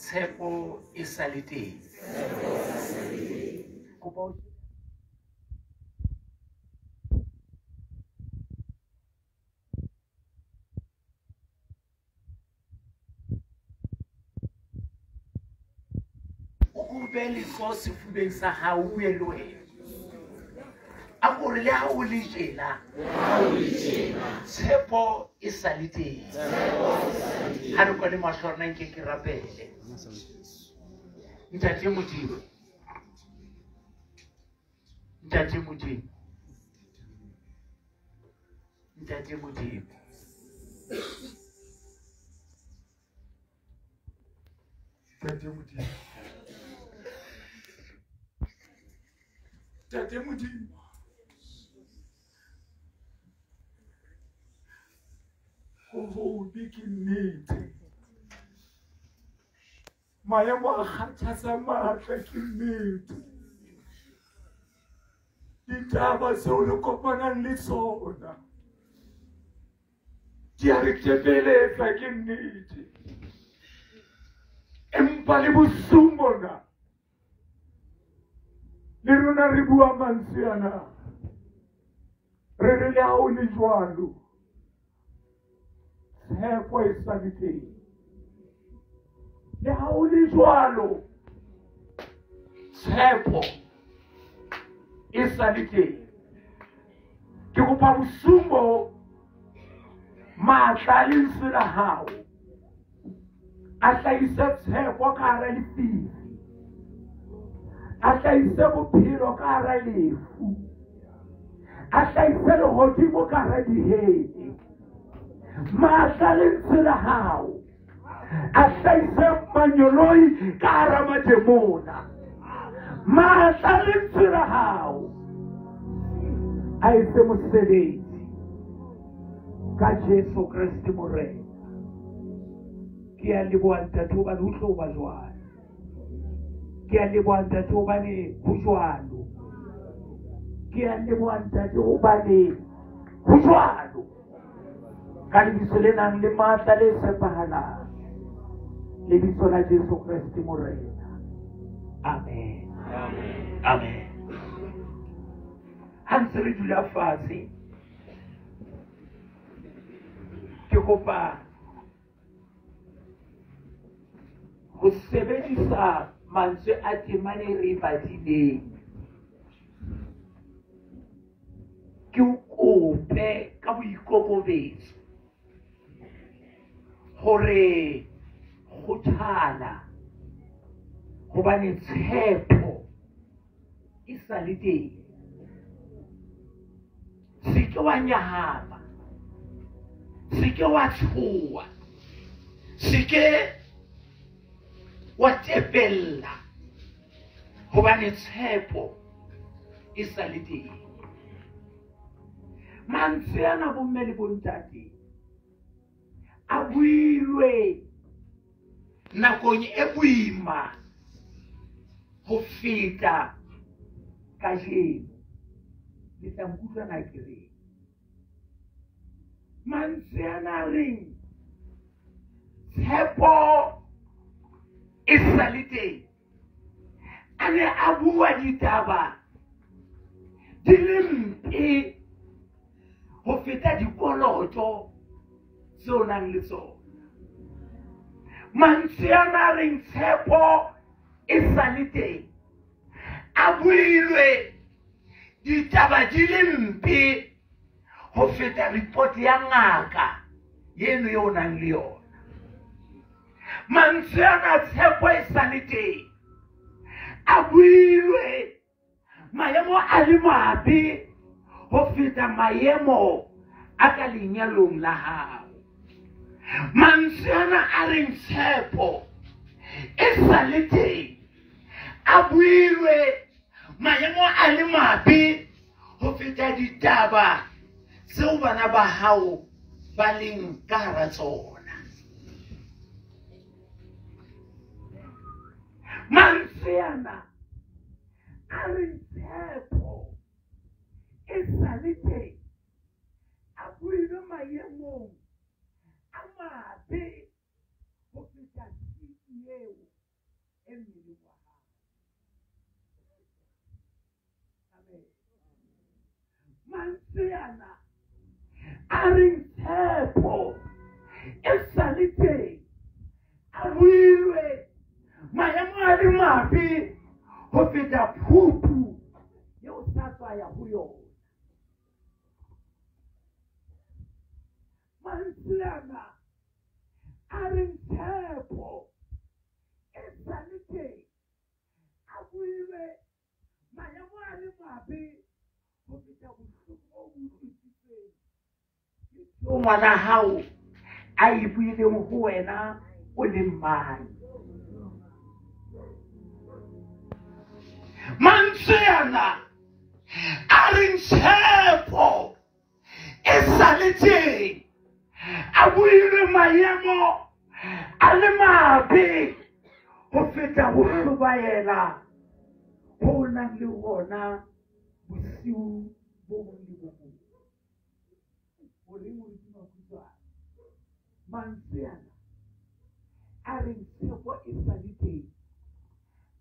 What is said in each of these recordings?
Tshepo e sa le teng. Kopa o o be letsoho sefubeng sa hao, o bue le wena. A kore le ha o le tjena, tshepo e sa le teng. Ha re kwale mahlo a rona, nke ke rapele. Ntate Modimo, Ntate Modimo, Ntate Modimo, Ntate Modimo, Ntate Modimo, ho hobe ke nnete, maemo a kgathatsa matla ke nnete, ditaba tseo re kopanang le tsona di a re tepeletsa ke nnete, empa le bosiung bona le rona re bua mantswe ana, re re le ha o le jwalo, tshepo e sa le teng. Le ha o le jwalo, tshepo e sa le teng. Ke kopa bosiung bo matla a lentswe la hao a hlahise tshepo ka hara lefifi, a hlahise bophelo ka hara lefu, a hlahise lehodimo ka hara dihele. Matla a lentswe la hao a hlahise manyoloi ka hara mademona. Matla a lentswe la hao a etse mosebetsi ka Jesu Kreste Morena. Ke a leboha Ntate hobane ho tlo ba jwalo. Ke a leboha Ntate hobane ho jwalo. Ke a leboha Ntate hobane ho jwalo. Ka lebitso le nang le matla le tshepahalang, lebitso la Jesu Kreste Morena. Amen. Amen. Ha ntse re dula fatshe, ke kopa ho sebedisa mantswe a temane re badileng. Ke o kope ka boikokobetso hore kgothala, hobane tshepo e sa le teng. Se ke wa nyahama, se ke wa tshoha, se ke wa tepella, hobane tshepo e sa le teng. Mantswe ana bomme le bontate a builwe nakong e boima ho feta kajeno. Le tla nkutlwa na ke reng? Mantswe ana a reng tshepo e sa le teng, a ne a bua ditaba di le mpe ho feta dikoloto tseo nang le tsona. Mantswe ana a reng tshepo e sa le teng a builwe ditaba di le mpe ho feta report ya ngaka eno eo o nang le yona. Mantswe ana tshepo e sa le teng a builwe maemo a le mabe ho feta maemo a ka lenyalong la hao. Mantswe ana a reng tshepo e sa le teng a builwe maemo a le mabe ho feta ditaba tseo bana ba hao ba leng ka hara tsona. Mantswe ana a reng tshepo e sa le teng a builwe maemong a mabe ho feta tshiti eo e mmeleng wa hao. Amen. Mantswe ana a reng tshepo e sa le teng a builwe maemo a le mabe ho feta phupu eo sa tswa ya ho yona. Mantswe ana a reng tshepo e sa le teng a builwe maemo a le mabe ho feta bohloko bo utlwisitsweng ke ngwana hao a e buileng ho wena o le mmae. Mantswe ana a reng tshepo e sa le teng a builwe maemo a le mabe ho feta ho hlobaela ho nang le hona bosiu bo bong le bo bong. Hore moruti Makhutshwane, mantswe ana a reng tshepo e sa le teng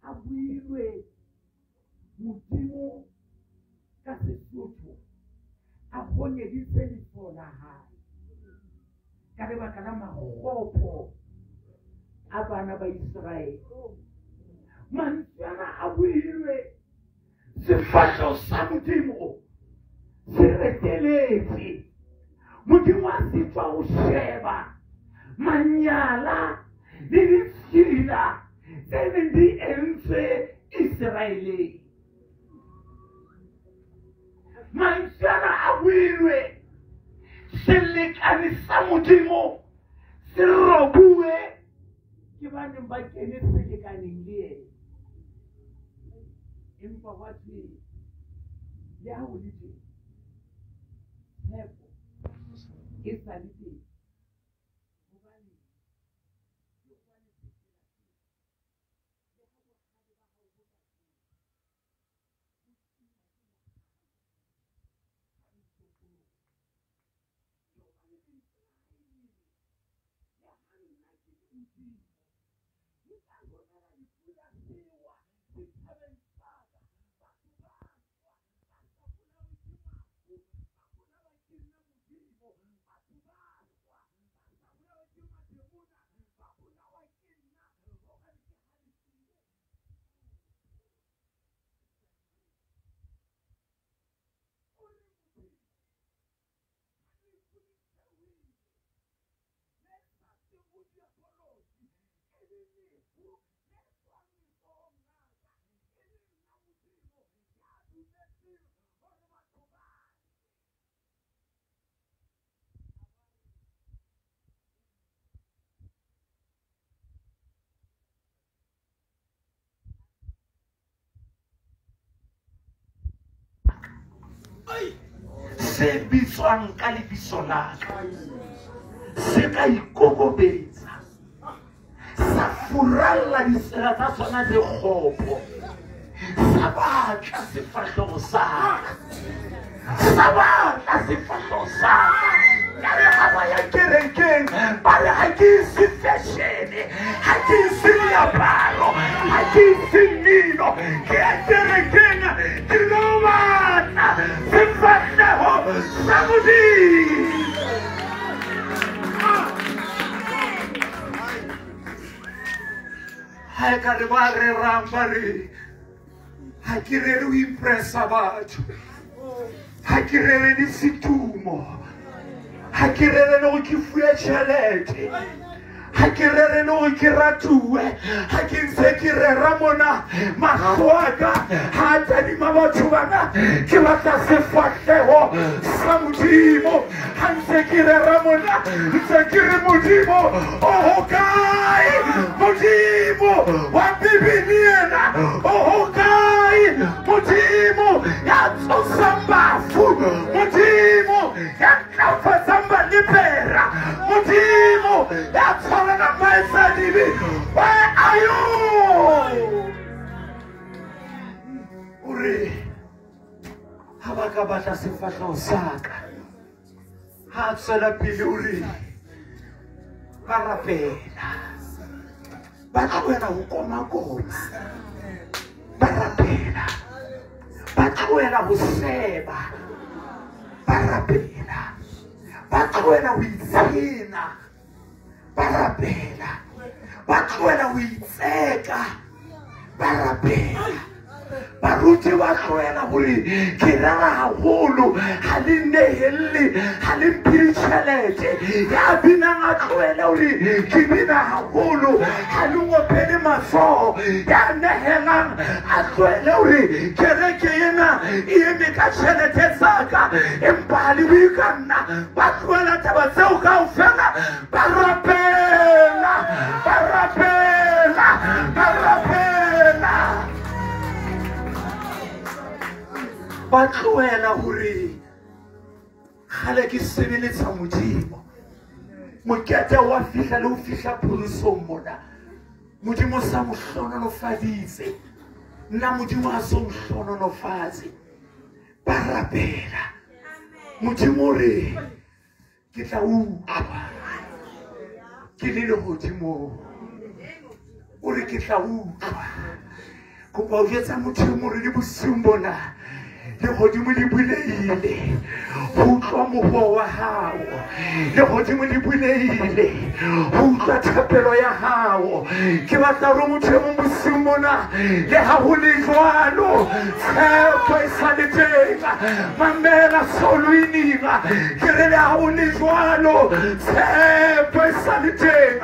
a builwe Modimo ka Sesotho a honyeditse letsoho la hae ka lebaka la makgopo a bana ba Iseraele. Mantswe ana a builwe sefahleho sa Modimo se reteletse. Modimo a sitwa ho sheba manyala le ditshila tse neng di entswe Iseraeleng. Mantswe ana a builwe selekane sa Modimo se robuwe ke ba neng ba kene selekaneng le yena. Empa hwa thwe le ha ho le teng tshepo e sa le teng. Hobane ke hobane sefela sena le ha bohale ba hao bo ka se bitswang ka lebitso la ka se ka ikokobetsa sa furalla ditsela tsa tsona tse kgopo, sa batla sefahleho sa ka, sa batla sefahleho sa ka. Ka re ha ba ya kerekeng ba re ha ke ise fashion-e, ha ke ise diaparo, ha ke ise mmino, ke ya kerekeng ke lo batla sefahleho sa Modimo. Ha e ka re ba rerang ba re ha ke rere ho impressa batho, ha ke rere le setumo, ha ke rere le hore ke fuwe tjhelete, ha ke rere le hore ke ratuwe, ha ke ntse ke rera mona mahlo a ka ha a tadima batho bana, ke batla sefahleho sa Modimo. Ha ntse ke rera mona ntse ke re Modimo o hokae? Modimo wa Bibele ena o hokae? Modimo ya tsosang bafu, Modimo ya ntlafatsang balepera, Modimo ya tshwarelang baetsadibe, where are you? O re ha ba ka batla sefahleho sa ka, ha tswela pele o re ba rapela Ba tlohela ho koma-koma, ba rapela. Ba tlohela ho seba, ba rapela. Ba tlohela ho itshena, ba rapela. Ba tlohela ho itseka, ba rapela. Baruti ba tlohela hore ke rera haholo, ha le nnehelle, ha le mphe ditjhelete. Ya binang a tlohele hore ke bina haholo, ha le ngopele matsoho. Ya nehelang a tlohele hore kereke ena e eme ka tjhelete tsa ka, empa ha le bue ka nna. Ba tlohela taba tseo kaofela, ba rapela, ba rapela, ba rapela. Ba tlohela hore kgale ke sebeletsa Modimo. Mokete wa fihla le ho fihla pholosong mona. Modimo sa mo hlohonolofaditse. Nna Modimo ha so mo hlohonolofatse. Ba rapela. Modimo o re ke tla utlwa ke le lehodimong. O re ke tla utlwa. Kopa ho jwetsa motho e mong hore le bosiung bona lehodimo le bulehile ho utlwa mohoo wa hao. Lehodimo le bulehile ho utlwa thapelo ya hao. Ke batla hore motho e mong bosiung mona, le ha ho le jwalo, tshepo e sa le teng. Mamela Solwini, ke re le ha ho le jwalo, tshepo e sa le teng.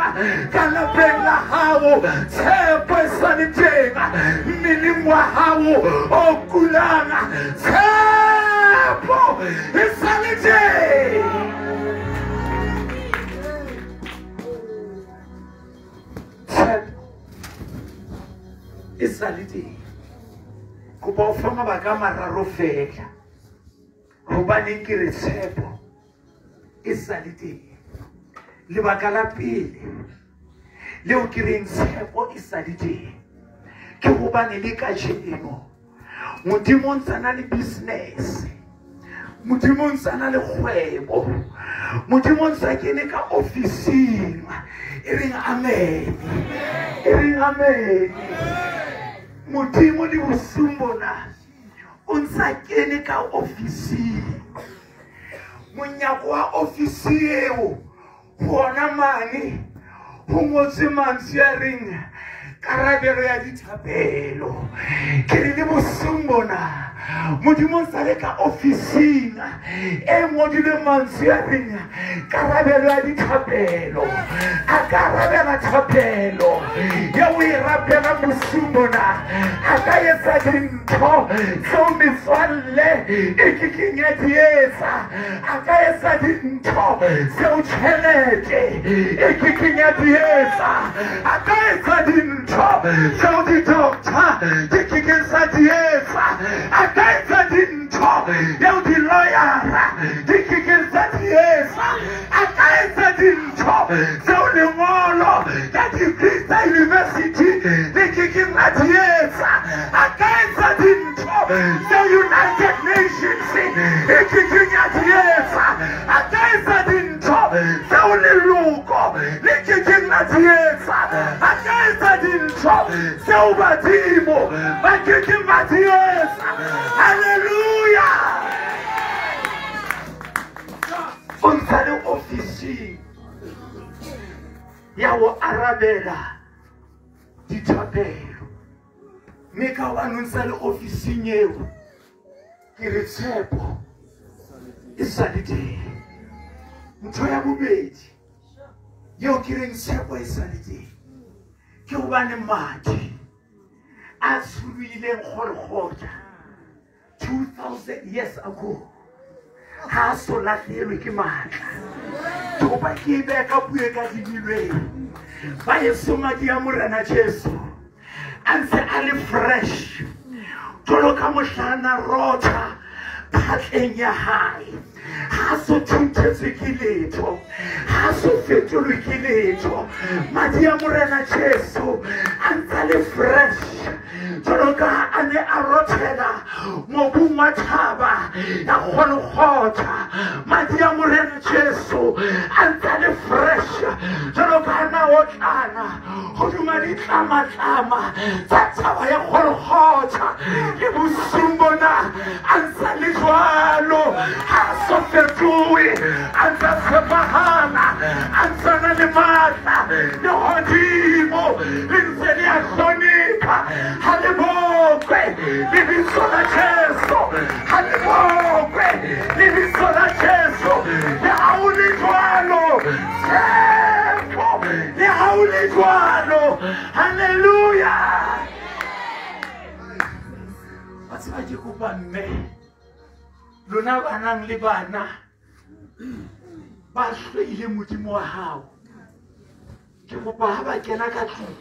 Ka lapeng la hao, tshepo e sa le teng. Mmeleng wa hao o kulang, tshepo e sa le teng. Tshepo e sa le teng. Kopa o fa mabaka a mararo fela hobaneng ke re tshepo e sa le teng. Lebaka la pele leo ke reng tshepo e sa le teng ke hobane le kajeno Modimo o ntse a na le business, Modimo o ntse a na le kgwebo, Modimo o ntse a kene ka ofising. E reng amen, e reng amen. Modimo le bosiung bona o ntse a kene ka ofising. Monyako wa ofisi eo hona mane ho ngotswe mantswe a reng karabelo ya dithapelo. Ke re le bosiung bona Modimo o ntse a le ka ofising e ngodilweng mantswe a reng karabelo ya dithapelo. A ka arabela thapelo eo o e rapelang bosiung bona. A ka etsa dintho tseo metswalle e kekeng ya di etsa. A ka etsa dintho tseo tjhelete e kekeng ya di etsa. A ka etsa dintho tseo di-doctor di kekeng sa di etsa. A ka etsa dintho eo di-lawyera di kekeng tsa di etsa. A ka etsa dintho tseo lengolo la degree tsa university le kekeng la di etsa. A ka etsa dintho tseo United Nations e kekeng ya di etsa. A ka etsa dintho tseo leloko le kekeng la di etsa. A ka etsa dintho tseo badimo ba kekeng ba di etsa. Hallelujah. O ntse a le ofising ya ho arabela dithapelo. Mme ka hobane o ntse a le ofising eo, ke re tshepo e sa le teng. Ntho ya bobedi eo ke reng tshepo e sa le teng ke hobane madi a tsholohileng Golgotha 2000 years ago ha a so lahlehelwe ke matla. Ke kopa ke e behe ka puo e ka dimilweng. Ba heso madi a Morena Jesu a ntse a le fresh jwalo ka mohlana rotha phatleng ya hae. Ha so thunthetswe ke letho, ha so fetolwe ke letho. Madi a Morena Jesu a ntse a le fresh jwalo ka a ne a rothela mobung wa thaba ya Golgotha. Madi a Morena Jesu a ntse a le fresh jwalo ka a na Otlana hodima ditlamatlama tsa thaba ya Golgotha. Le bosiung bona a ntsa le jwalo, ha a so fetohe, a ntsa tshepahala, a ntsa na le matla. Lehodimo le ntse le a hlonipha, ha le bokwe lebitso la Jesu, ha le bokwe lebitso la Jesu. Le ha o le jwalo, tshepo, le ha o le jwalo. Haleluya. Wa tseba ke kopa mme lona ba nang le bana ba hloile Modimo wa hao, ke kopa ha ba kena ka tlung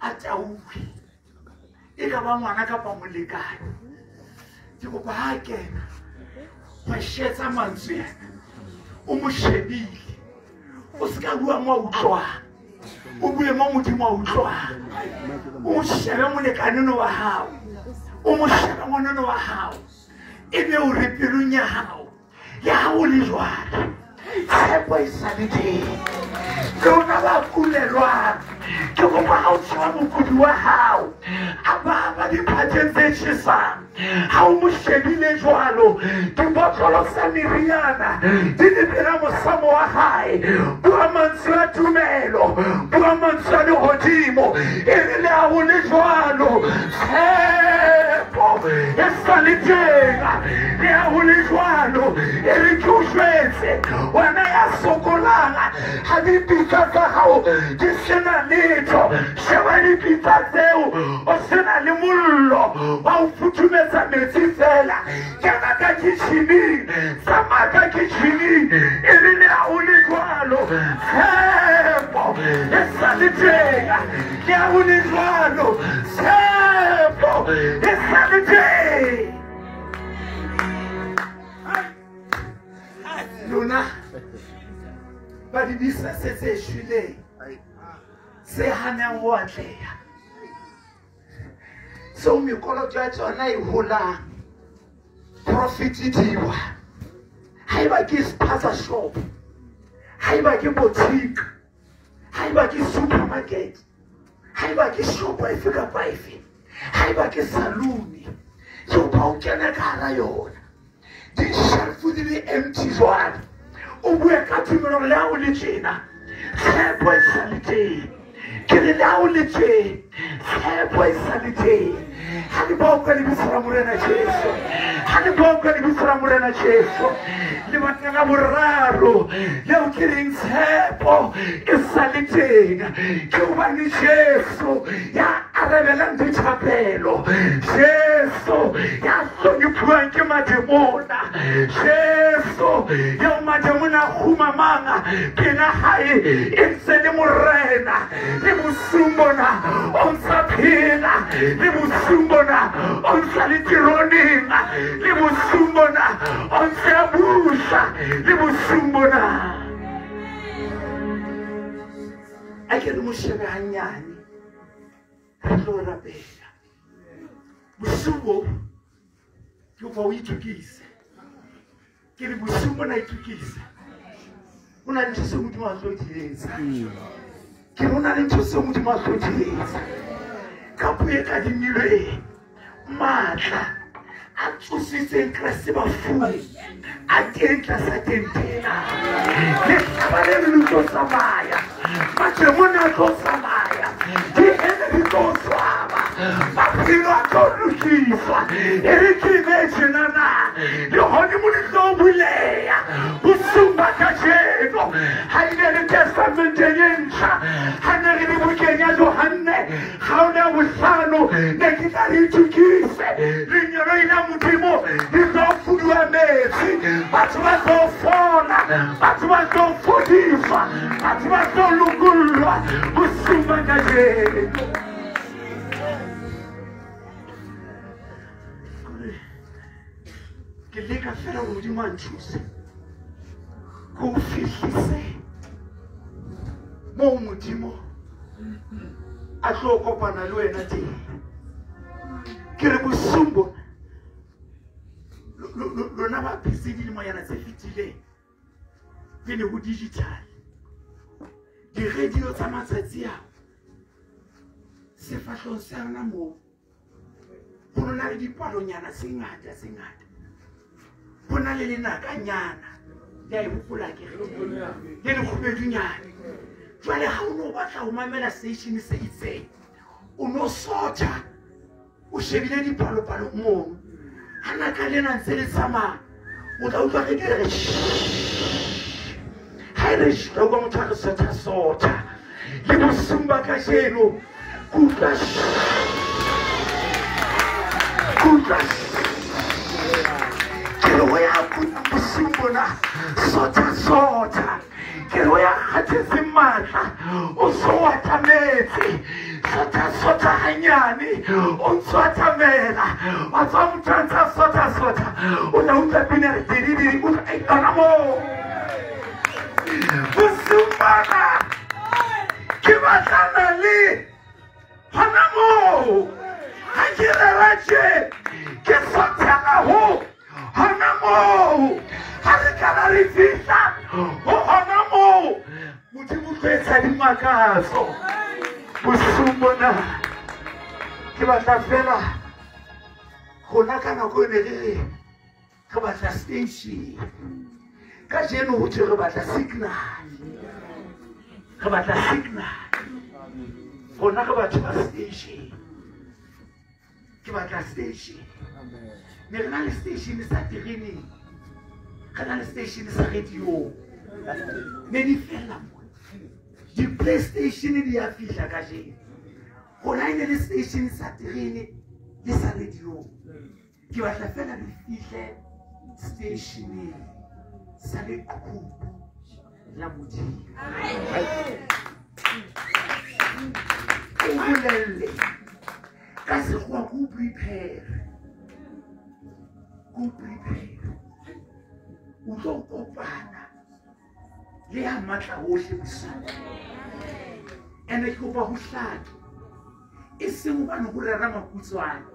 a tauwe, e ka ba ngwana kapa molekane, ke kopa ha kena wa shetsa mantswe ana, o mo shebile, o se ka bua mo a utlwang, o bue mo Modimo a utlwang. O shebe molekaneno wa hao, o mo shebe ngwaneno wa hao, ebe o re pelong ya hao, le ha o le jwalo, tshepo e sa le teng. Lona ba kulelwang, ke kopa ha o tshwara mokudi wa hao a ba diphateng tse tjhesang, ha o mo shebile jwalo, dibotlolo tsa meriana di le pela mosamo wa hae. Bua mantswe a tumelo, bua mantswe a lehodimo, e re le ha o le jwalo, tshepo e sa le teng. Le ha o le jwalo, e re ke o jwetse wena ya sokolang, ha dipitsa tsa hao di sena letho, sheba dipitsa tseo, o sena le mollo wa o futhumetsa metsi fela. Kena ka kitjhining, tsamaya ka kitjhining, e re le ha o le jwalo, tshepo e sa le teng. Le ha o le jwalo, tshepo e sa le teng. Lona ba di-business tse shweleng, tse hanang ho atleha, seo mekoloto ya tsona e holang, profit diwa, haeba ke spaza shop, haeba ke boutique, haeba ke supermarket, haeba ke shop efe kapa efe, haeba ke saloon, ke kopa o kene ka hara yona, di-shelf di le empty jwale, o bue ka tumelo le ha o le tjena, tshepo e sa le teng. Ke re le ha o le teng, tshepo e sa le teng. Ha le bokwe lebitso la Morena Jesu, ha le bokwe lebitso la Morena Jesu. Lebaka la boraro leo ke reng tshepo e sa le teng, ke hobane Jesu ya arabelang dithapelo, Jesu ya hloniphuwang ke mademona, Jesu eo mademona a kgumamang pela hae e ntse le Morena. Le bosiung bona o ntsa phela, le bosiung bona o ntsa le teroneng, le bosiung bona o ntse a busa, le bosiung bona. A ke re mo shebe hanyane, re tlo rapela. Bosiung bo ke kopa o itukise, ke re bosiung bona itukise. Ho na le ntho seo Modimo a tlo di etsa, ke re ho na le ntho seo Modimo a tlo di etsa. Ka puo e kadimilweng, matla a tsositseng Kreste bafung a teng tlasa tente ena. Lehlaba le le tlo tsamaya, mademona a tlo tsamaya, dihele di tlo swaba, maphelo a tlo lokiswa. E re ke be tjenana, lehodimo le tlo buleha bosiung ba kajeno. Ha e ne le testamenteng e ntjha, ha ne re le bukeng ya Johanne kgaolo ya bohlano, ne ke tla re itukise. Lengeloi la Modimo le tlo fuduwa metsi, batho ba tlo fola, batho ba tlo fodiswa, batho ba tlo lokollwa bosiung ba kajeno. Ke leka fela hore Modimo a nthuse, ke o fihlise moo Modimo a tlo kopana le wena teng. Ke re bosiung bona lona ba phetse dilemonyana tse fetileng pele ho digital, Di-radio tsa matsatsi ao sefahlehong sa yona moo go na le dipalonyana tse ngata tse ngata, go na le lenakanyana le a e hopola ke le lekgubedunyana. Jwale ha o no batla ho mamela station se itseng, o no sotha o shebile dipalopalo mono. Ha naka lena ntse le tsamaya, o tla utlwa re dire ha e re tla utlwa motho a re sotha sotha. Le bosiung ba kajeno ke utlwa ke utlwa ke re ho ya kulang bosiung bona sotha sotha, ke re ho ya kgathetseng matla o so o atametse sotha sotha hanyane o ntso atamela wa tswa motho a ntsa sotha sotha, o tla utlwa pina re didididi o tla yona moo. Bosiung bona ke batlana le hona moo, ha ke rera tje ke sothela ho hona moo, ha re kana re fihla ho hona moo, Modimo o tlo etsa dimakatso. Bosiung bona ke batla fela rona ka nako e ne re re re batla station, kajeno ho thwe re batla signal, re batla signal. Rona re batho ba station, ke batla station. Ne re na le station sa tereneng, re na le station sa radio, ne di fella mona. Di-playstation di a fihla kajeno. Rona e ne le station sa terene le sa radio. Ke batla fela re fihle stationeng sa leqhubu la Modimo. O bolelle ka sekgowa ke o prepare, ke o prepare. O tlo kopana le ya matla ohle bosiu. Ene ke kopa ho hlake, e seng hobane ho rera makutswane.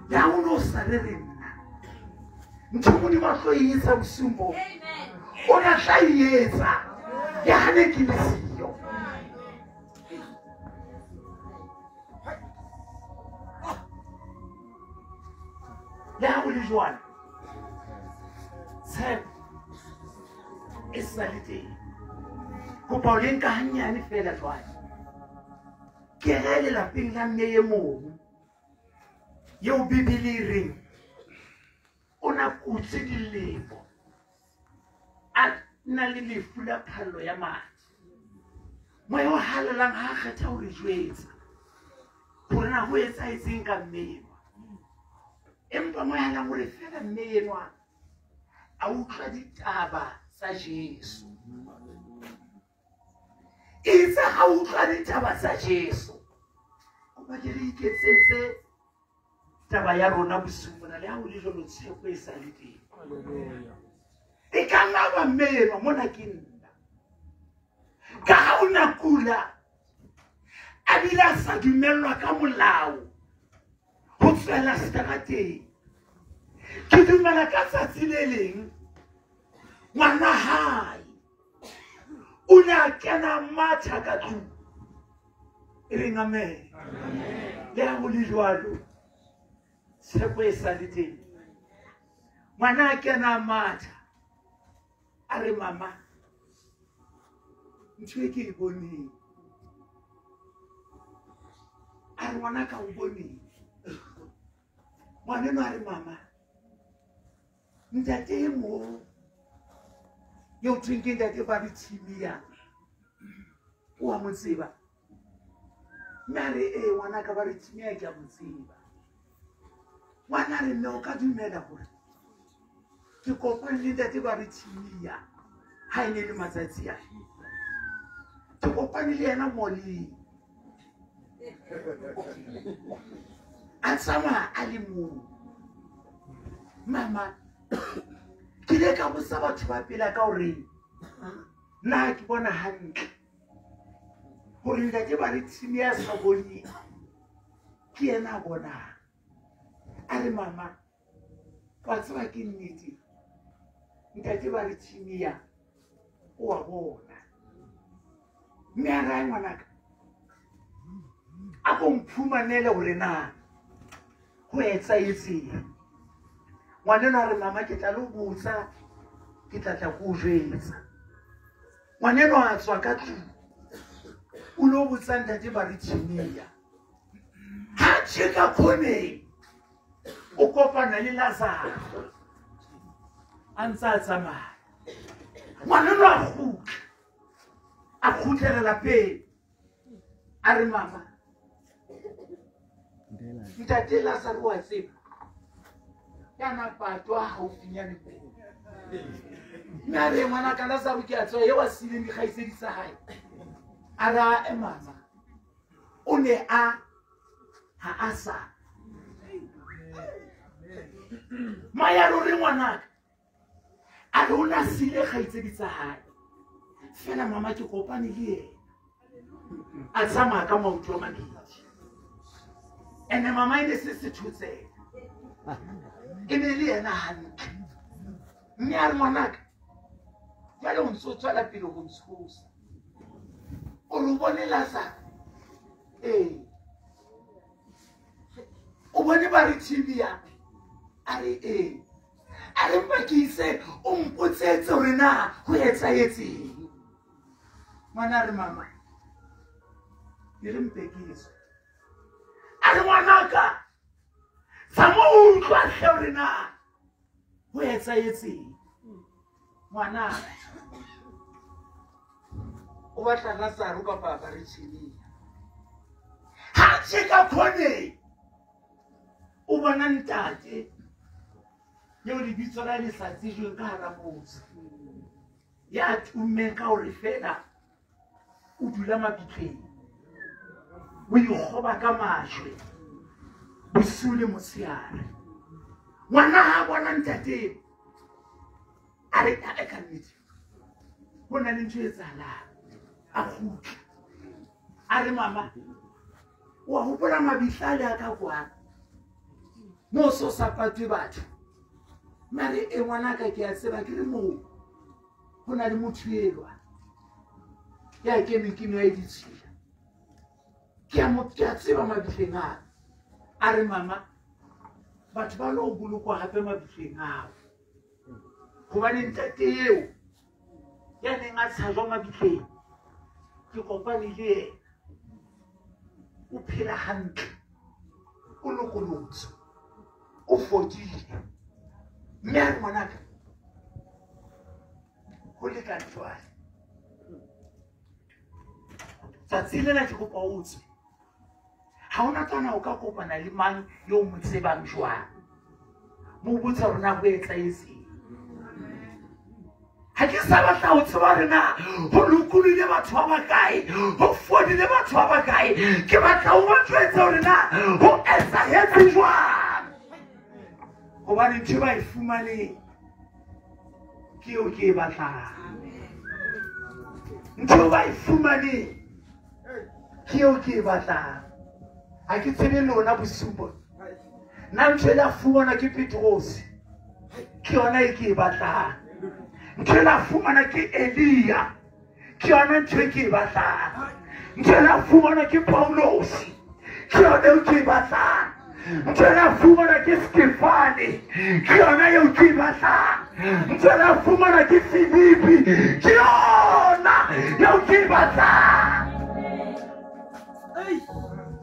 Le ha o no sa rere nna, ntho Modimo a tlo e etsa bosiung bo, o na tla e etsa le ha ne ke le siyo. Le ha ho le jwalo, tshepo e sa le teng. Kopa o le nka hanyane fela jwale. Ke re lelapeng la mme e mong eo Bibele e reng o na kutse dilemo a na le lefu la phallo ya madi. Moya o halalelang ha a kgetha ho re jwetsa hore na ho etsahetseng ka mme enwa, empa moya halalelang o re fela mme enwa a utlwa ditaba tsa Jesu. Itse ha utlwa ditaba tsa Jesu, kopa ke re iketsetse taba ya rona bosiung bona. Le ha ho le jwalo, tshepo e sa le teng. E ka nna ba mme enwa mona ke nna, ka ha o na kula a bile a sa dumellwa ka molao ho tswela seterateng. Ke dumela ka tsatsi le leng ngwana hae o ne a kena matha ka tlung. E reng amen. Le ha ho le jwalo, tshepo e sa le teng. Ngwana a kena matha a re, mama, ntho e ke e boneng. A re, ngwana ka o boneng? Ngwaneno a re, mama, ntate e mong eo thweng ke ntate ba re Tshimia, o a mo tseba? Mme a re, ee ngwana ka ba re Tshimia ke a mo tseba. Ngwana a re, mme o ka dumela hore ke kopane le ntate ba re Tshimia ha e ne le matsatsi a, ke kopane le yena moleng a tsamaya a le mong. Mama, ke ile ka botsa batho ba pela ka hore na ke bona hantle hore ntate ba re Tshimia sa boneng ke yena a bonang. A re, mama, wa tseba ke nnete, ntate ba re Tshimia o a bona. Mme a rae ngwanaka a ko mphumanele hore na ho etsahetseng. Ngwaneno a re mama ke tla lo botsa, ke tla tla ko o jwetsa. Ngwaneno a tswa ka tlung o lo botsa ntate Barithimia. Ha tjeka khoneng o kopana le Lazaro a ntse a tsamaya. Ngwaneno a kgutla, a kgutlela lapeng, a re mama ntate Lazaro wa tseba ya na patwa haufinyane moo. Mme a re ngwanaka Lazaro ke a tseba eo a siileng dikgaitsedi tsa hae. A re ae mama o ne a ha a sa maya ruri ngwanaka a re o na siile kgaitsedi tsa hae fela mama ke kopane le yena a tsamaya ka maoto a mabedi. Ene mama e ne se sethotsela, e ne le yena hantle. Mme a re ngwanaka jwale o ntso tswela pele ho ntshosa, o re o bone Lazaro? Ee. O bone Barithimia? A re ee. A re mpa ke ise o mpotsetse hore na ho etsahetseng. Ngwana a re mama e re mpe ke tswe. A re ngwanaka tsa mo utlwa hle hore na ho etsahetseng. Ngwana o batla Lazaro kapa Barithimia. Ha tjeka khoneng o bona ntate eo lebitso la le sa tsejweng ka hara motse, ya tummeng ka hore fela o dula mabitleng, o ikgoba ka majwe bosiu le motshehare. Ngwana ha bona ntate a re a ka nnete ho na le ntho e etsahalang. A kgutla a re mama wa hopola mabitla ale a ka kwana moo so sa patwe batho? Mare e ngwanaka ke a tseba ke re moo ho na le motho elwa ya keneng ke meya e ditshila, ke a tseba mabitleng ao. A re mama batho ba lo bolokwa hape mabitleng ao, hobane ntate eo ya neng a tshajwa mabitleng ke kopane le yena, o phela hantle, o lokolotswe, o fodile. Mme a re ngwanaka ho lekane jwale, tsatsi lena ke kopa o tswe. Ha hona tswana o ka kopana le mang yo mo tsebang jwang, mo botsa hore na ho etsahetseng. Ha ke sa batla ho tseba hore na ho lokolohile batho ba bakae, ho fodile batho ba bakae. Ke batla ho ba jwetsa hore na ho etsahetse jwang, hobane ntho e ba e fumaneng ke eo ke e batlang. Ntho e ba e fumaneng ke eo ke e batlang. Ha ke tsebe lona bosiu bona, nna ntho e la fumanwa ke Petrose ke yona e ke e batlang. Ntho e la fumana ke Elia ke yona ntho e ke e batlang. Ntho e la fumana ke Paulosi ke yona eo ke e batlang. Ntho e la fumana ke Stefane ke yona eo ke e batlang. Ntho e la fumana ke Filipi ke yona eo ke e batlang.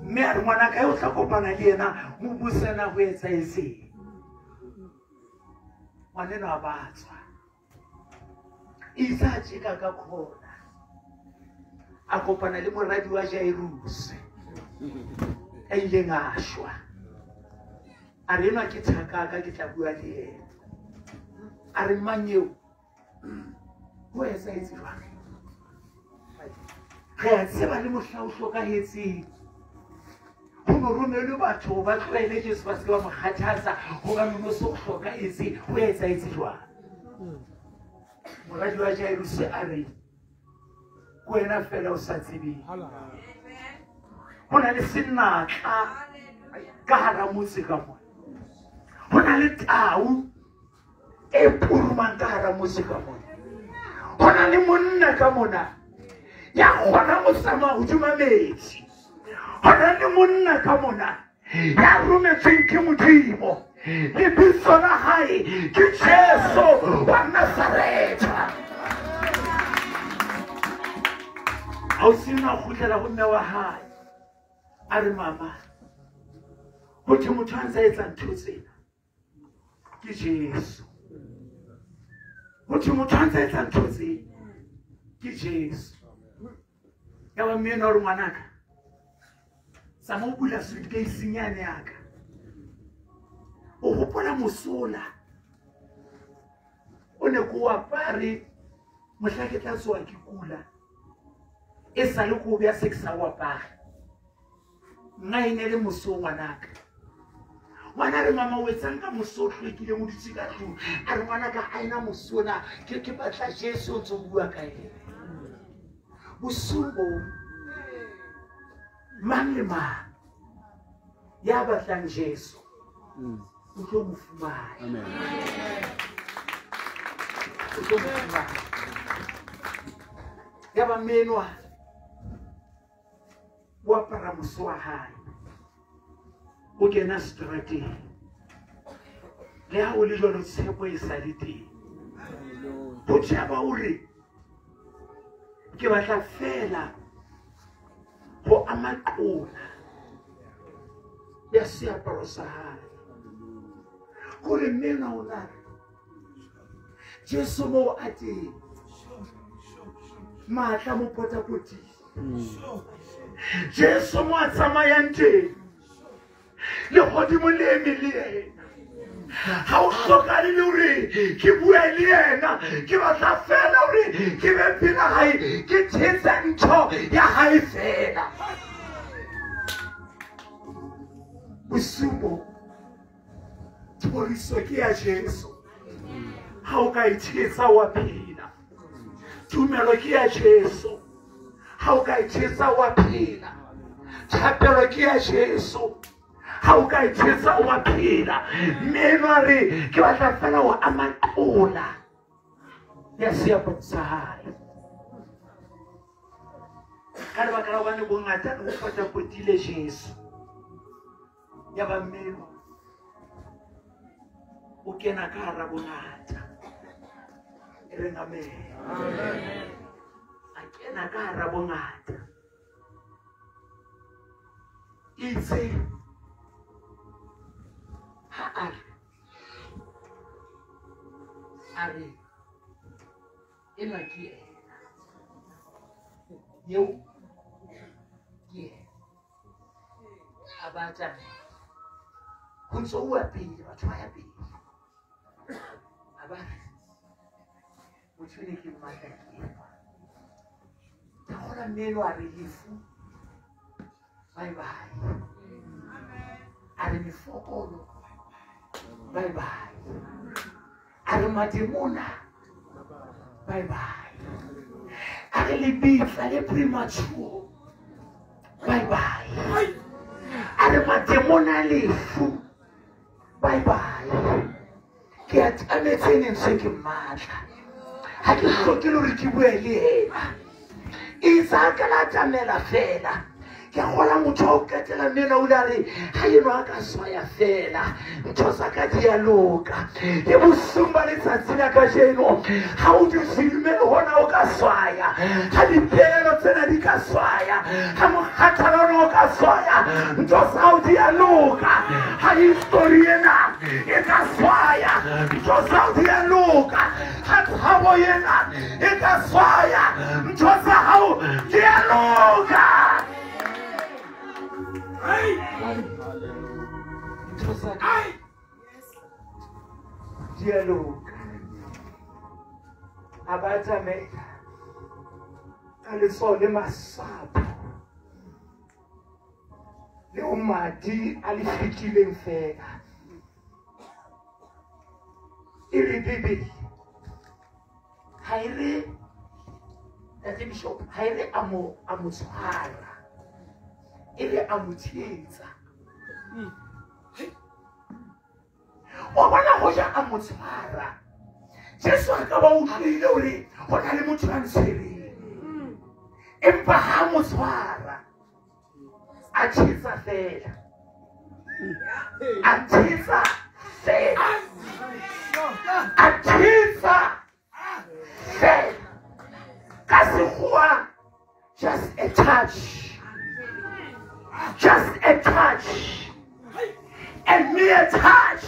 Mme a re ngwanaka eo tla kopana le yena mo bosena ho etsahetseng. Ngwaneno a ba tswa, itse a tjeka ka khona a kopana le moradi wa Jairus a ileng a shwa. A re enwa ke thakaka, ke tla bua le yena. A re mang eo ho etsahetse jwang? Re a tseba le mohla o hlokahetseng ho no romelwe batho ba tlohele Jesu ba se ke ba mo kgathatsa, hobane o no se o hlokahetse. Ho etsahetse jwang? Moradi wa Jairus a re ke wena fela o sa tsebeng, ho na le senatla ka hara motse ka mona, ho na le tau e purumang ka hara motse ka mona, ho na le monna ka mona Ya kgonang ho tsamaya hodima metsi. Ho na le monna ka mona ya rometsweng ke Modimo. Lebitso la hae ke Jesu wa Nazaretha. Ha o sena kgutlela ho mme wa hae. A re mama, ho thwe motho a ntse a etsa ntho tsena ke Jesu. Ho thwe motho a ntse a etsa ntho tsena ke Jesu. Ya ba mme enwa o re ngwanaka, tsamaya o bula suitcase yane ya ka. O hopola mosola o ne ko apare mohla ke tla tsoha ke kula. E sale ko beha se ke sa o apare. Nna e ne le moso ngwanaka. Ngwana re mama o etsang ka moso o hlwekileng o dutse ka tlung. A re ngwanaka ha ena moso ona, ke batla Jesu o ntso bua ka ena. Bosiung bo mang le mang ya batlang Jesu o tlo mo fumana. Amen. O tlo mo fumana. Ya ba mme enwa o apara moso wa hae, o kena seterateng. Le ha o le jwalo, tshepo e sa le teng. Ho tjhaba o re ke batla fela ho ama qola ya seaparo sa hae. Hore mme enwa o na re Jesu moo a teng, matla mo potapotile. Jesu mo a tsamayang teng, lehodimo le eme le yena. Ha o hlokahale le hore ke bue le yena, ke batla fela hore ke be pela hae, ke thetse ntho ya hae fela. Bosiu bo thoriso ke ya Jesu. Ha o ka e thetsa wa phela. Tumelo ke ya Jesu. Ha o ka e thetsa wa phela. Thapelo ke ya Jesu. Ha o ka e thetsa wa phela. Mme enwa re ke batla fela ho ama qola ya seaparo sa hae. Ka lebaka la hobane bongata bo potapotile Jesu. Ya ba mme enwa o kena ka hara bongata. E reng amen. Amen. A kena ka hara bongata. Itse ha a re, a re enwa ke yena, eo ke yena. A ba atamela. Ho ntso uwa pele, batho ba ya pele. A ba re, motho ene ke mmatla ke enwa. Ke kgolwa mme enwa a re lefu, bye bye. A re mefokolo, bye bye. A re mademona, bye bye. A re lebitla le premature, bye bye. A re mademona lefu, bye bye. Ke atametse neng se ke mmatla. Ha ke hloke le hore ke bue le yena. Itse ha ka la atamela fela. Ke kgola motho wa ho qetela mme enwa o ile a re ha enwa a ka swaya fela, ntho tsa ka di a loka. Le bosiung ba letsatsi la kajeno, ha o dutse dumele hona o ka swaya, ha dipehelo tsena di ka swaya, ha mokgathala ona o ka swaya, ntho tsa hao di a loka. Ha histori ena e ka swaya, ntho tsa hao di a loka. Ha tshabo ena e ka swaya, ntho tsa hao di a loka. Ntho tsa ka di a loka. A ba atamela ka letsoho le masapo leo madi a le fetileng fela. E re Bibele ha e re, Ntate Bishop, ha e re a mo tshwara, e re a mo thetsa. Wa bona hoja a mo tshwara, Jesu a ka ba utlwile hore ho na le motho a ntshwereng. Empa ha mo tshwara a tjhesa fela. A tjhesa fela. A tjhesa fela. Ka sekgowa, just a touch. Just a touch. A mere touch.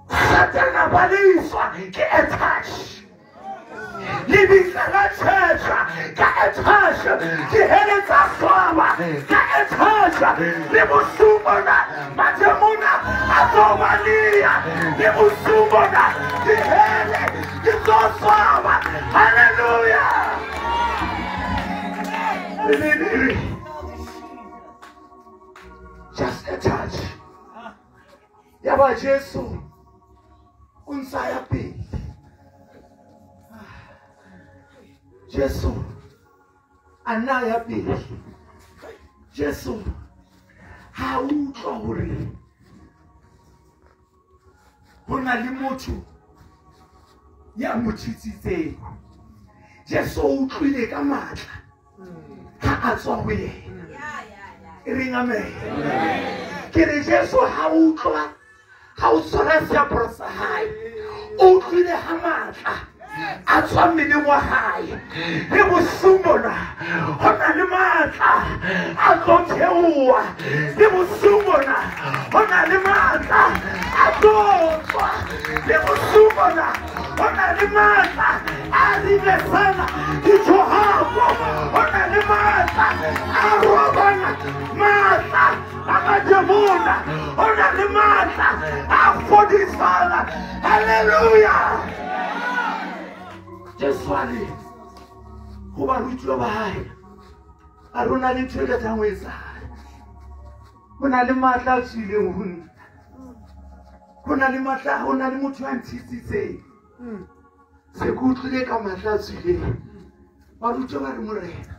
Satan a baliswa ke a touch. Lebitla la tjhetjha ka a touch. Dihele tsa swaba ka a touch. Le bosiu bona mademona a tlo baleha. Le bosiu bona dihele di tlo swaba. Hallelujah. Just a touch. Yaba Jesu o ntsa ya pele. Jesu a nna ya pele. Jesu ha utlwa hore ho na le motho ya mo tshitsitseng. Jesu o utlwile ka matla ha a tswa ho yena. E reng amen. Ke re Jesu ha utlwa ha o tshwara seaparo sa hae, o utlwile ha matla a tswa mmeleng wa hae. Le bosiu bona ho na le matla a tlo theoha. Le bosiu bona ho na le matla a tlo tswa. Le bosiu bona ho na le matla a ribesana dithohako. Ho na le matla a robana matla a mademona. Ho na le matla a fodisana. Hallelujah. Jesu a re ho barutiwa ba hae, a re ho na le ntho e ka tlang ho etsahala. Ho na le matla a tswileng ho nna. Ho na le matla, ho na le motho ya ntshitsitseng. Se ke utlwile ka matla a tswileng. Barutiwa ba re, Morena,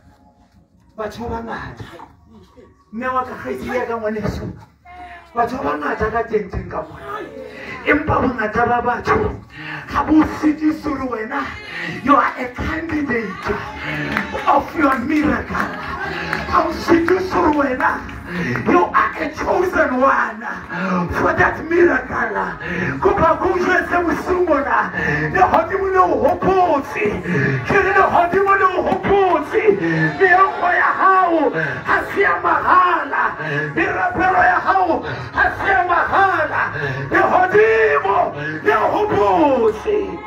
batho ba bangata. Mme wa ka kgaitsedi ya ka ngwaneso, batho ba bangata ka tenteng ka mona. Empa bongata ba batho ha bo sitise hore wena you are a candidate of your miracle. Ha o sitise hore wena you are a chosen one for that miracle. Kopa ko jwetse bosiu bona, lehodimo le o hopotse. Ke re lehodimo le o hopotse. Meokgo ya hao ha se ya mahala. Merapelo ya hao ha se ya mahala. Lehodimo le o hopotse.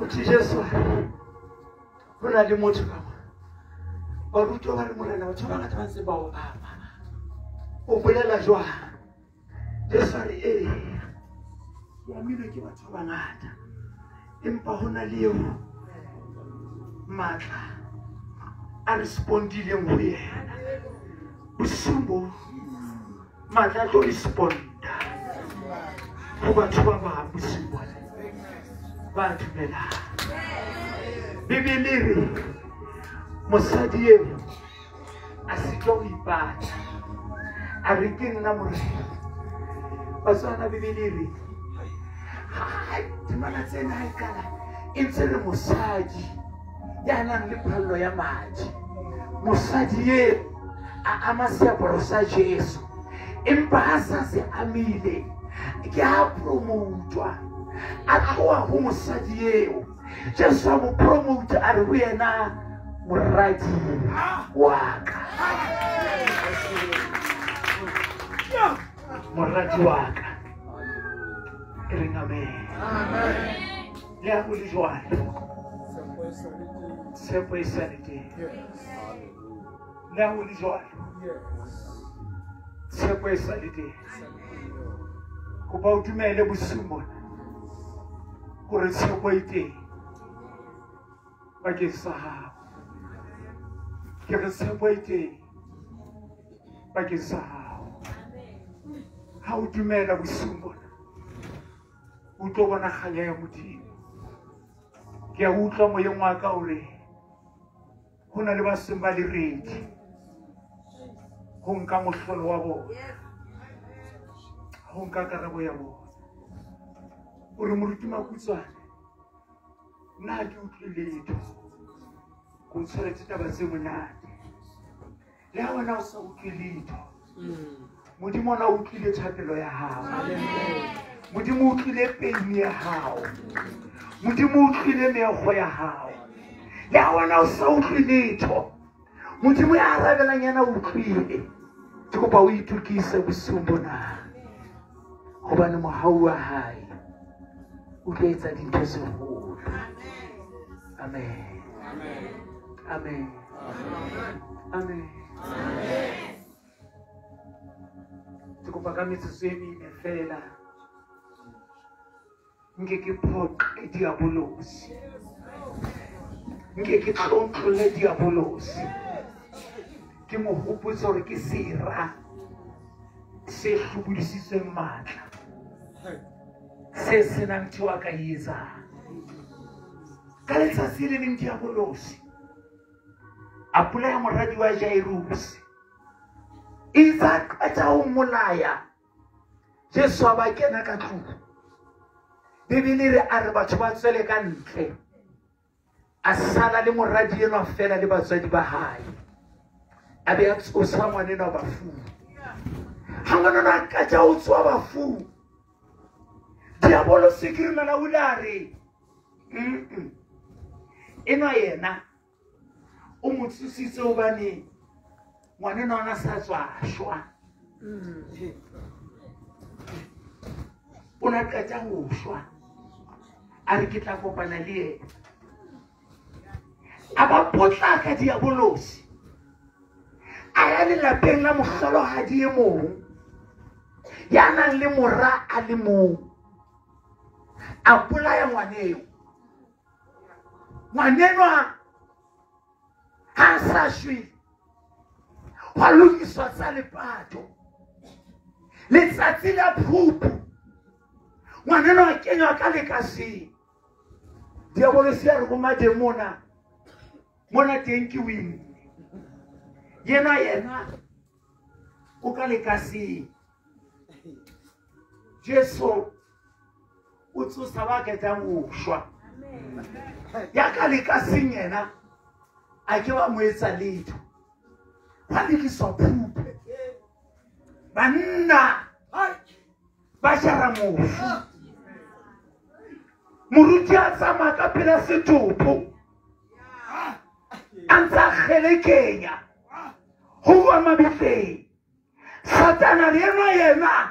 Motho Jesu ho na le motho ka mona. Barutiwa ba re, Morena, batho ba bangata ba ntse ba o ama. O bolela jwang? Jesu a re, ee, ke amilwe ke batho ba bangata. Empa ho na le eo matla a respondileng ho yena. Bosiu bo matla a tlo responda ho batho ba bang bosiu bona ba dumelang. Bibele e re mosadi eo a sitwa ho ipata. A re ke nna Morena. Batswana Bibele e re temana tsena ha e qala e ntse re mosadi ya nang le phallo ya madi. Mosadi eo a ama seaparo sa Jesu. Empa ha sa se amile ke ha promotwa. A tloha ho mosadi eo. Jesu a mo promote a re ho yena moradi wa ka. Moradi wa ka. E reng amen. Le ha ho le jwalo, tshepo e sa le teng. Le ha ho le jwalo, tshepo e sa le teng. Kopa o dumele bosiu mona hore tshepo e teng bakeng sa hao. Ke re tshepo e teng bakeng sa hao. Ha o dumela bosiu bona, o tlo bona kganya ya Modimo. Ke a utlwa moyeng wa ka hore ho na le ba seng ba le ready ho nka mohlolo wa bona, ho nka karabo ya bona. O re moruti Makutswane, nna ha ke utlwe letho, ke o tshwaretse taba tse monate. Le ha wena o sa utlwe letho, Modimo ona o utlwile thapelo ya hao. Modimo o utlwile pain ya hao. Modimo o utlwile meokgo ya hao. Le ha wena o sa utlwe letho, Modimo ya arabelang yena o utlwile. Ke kopa o itokise bosiung bona, hobane mohau wa hae o tlo etsa dintho tse holo. Amen. Amen. Amen. Ke kopa ka metsotso e mene fela, nke ke phoqe diabolosi, nke ke tlontlolle diabolosi, ke mo hopotse hore ke sera se hlobodisitsweng matla, se senang ntho a ka e etsang. Ka letsatsi le leng diabolosi a bolaya moradi wa Jairuse. Itse a qeta ho mmolaya, Jesu a ba kena ka tlung. Bibele re a re batho ba tswele ka ntle, a sala le moradi enwa fela le batswadi ba hae, a be a tsosa ngwanenwa bafung. Ha ngwanenwa a qeta ho tsoha bafung, diabolosi ke dumela o ile a re, enwa yena o mo tsositse hobane ngwanenwa ona sa tswa shwa. O na qeta ho shwa, a re ke tla kopana le yena. A ba potlaka diabolosi, a ya lelapeng la mohlolohadi e mong ya nang le mora a le mong, a bolaya ngwaneo. Ngwanenwa ha sa shwele, hwa lokiswa tsa lepato. Letsatsi la phupu, ngwanenwa a kenywa ka lekaseng. Diabolosi a re ho mademona, mona teng ke win. Yena yena o ka lekaseng. Jesu o tsosa ba ketang ho shwa. Ya ka lekaseng yena a ke ba mo etsa letho. Hwa lekiswa phupu. Banna ba jara mofu. Moruti a tsamaya ka pela setopo, a ntse a kgelekenya ho uwa mabitleng. Satana le enwa yena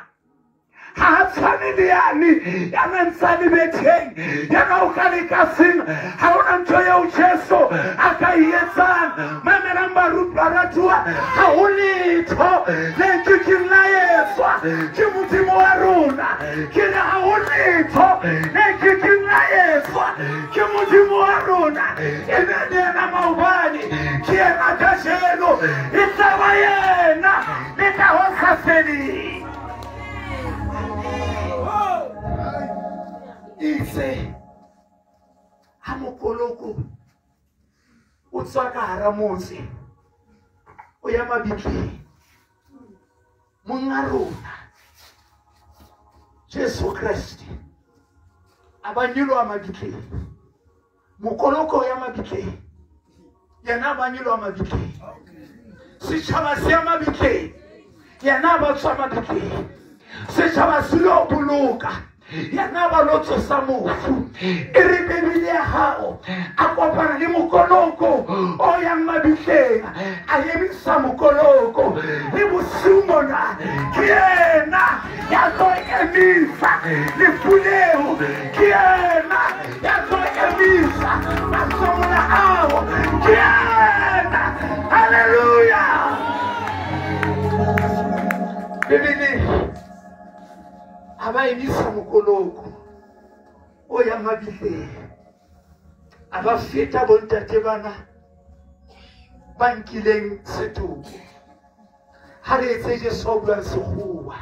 ha a tshwane le yane ya nang ntse a le betheng, yena o ka lekaseng. Ha hona ntho eo Jesu a ka e etsang. Mamelang baratuwa, ha ho letho le kekeng la etswa ke Modimo wa rona. Ke re ha ho letho le kekeng la etswa ke Modimo wa rona. E be le yena maobane, ke yena kajeno, e tla ba yena le ka ho sa feleng. Itse ha mokoloko o tswa ka hara motse o ya mabitleng, monga rona Jesu Kreste a ba nyoloha mabitleng. Mokoloko o ya mabitleng, yena a ba nyoloha mabitleng. Setjhaba se ya mabitleng, yena a ba tswa mabitleng. Setjhaba se lo boloka, yena ba lo tsosa mofu. E re Bibele ya hao a kopana le mokoloko o yang mabitleng, a emisa mokoloko. Le bosiu mona ke yena ya tlo emisa lefu leo, ke yena ya tlo emisa mahlomola ao, ke yena. Haleluya. Bibele a ba emisa mokoloko o yang mabitleng, a ba feta bontate bana ba nkileng setopo. Ha re etse Jesu a buang sekgowa,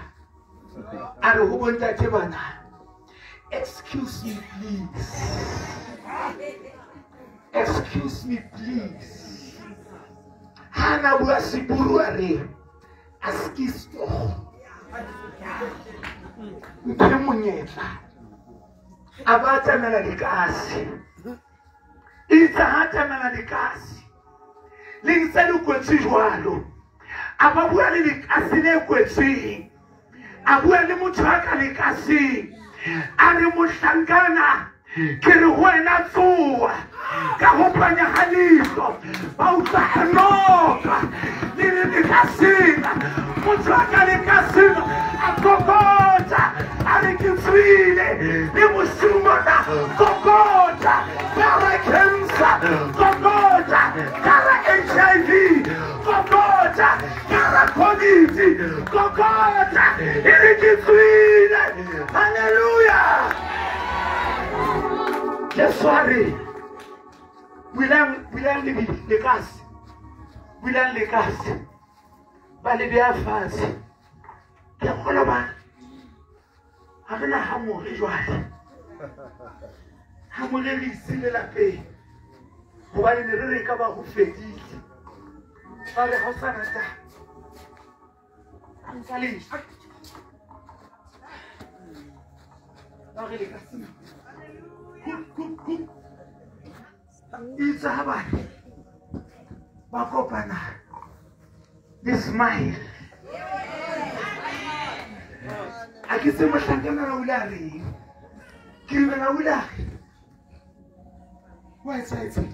a re ho bontate bana, excuse me please, excuse me please. Ha na bua seburu a re askies tog, mphe monyetla A ba atamela lekase. Itse ha atamela lekase le ntse le kwetswe jwalo. A ba bua le lekase le kwetsweng. A bua le motho a ka lekaseng. A re mohlankana ke re ho wena tsoa. Ka ho panya ha leihlo ba utlwa a noka le le lekaseng. Motho a ka lekaseng a kokota a re ke tswile le bosiu mona kokota ka ra cancer kokota ka ra HIV kokota ka ra COVID kokota e re ke tswile. Hallelujah. Jesu a re bulang lekase, bulang lekase, ba le beha fatshe. Ke a kgolwa ba ha re na hamore jwale. Hamore re isile lapeng hobane ne re re ka ba ho fedile. Ba re ha o sa rata nka lejwe. Ba re lekase itse ha ba ba kopana le smile. A ke se mohlankana o ile a reng? Ke dumela o ile a re wa etsahetseng?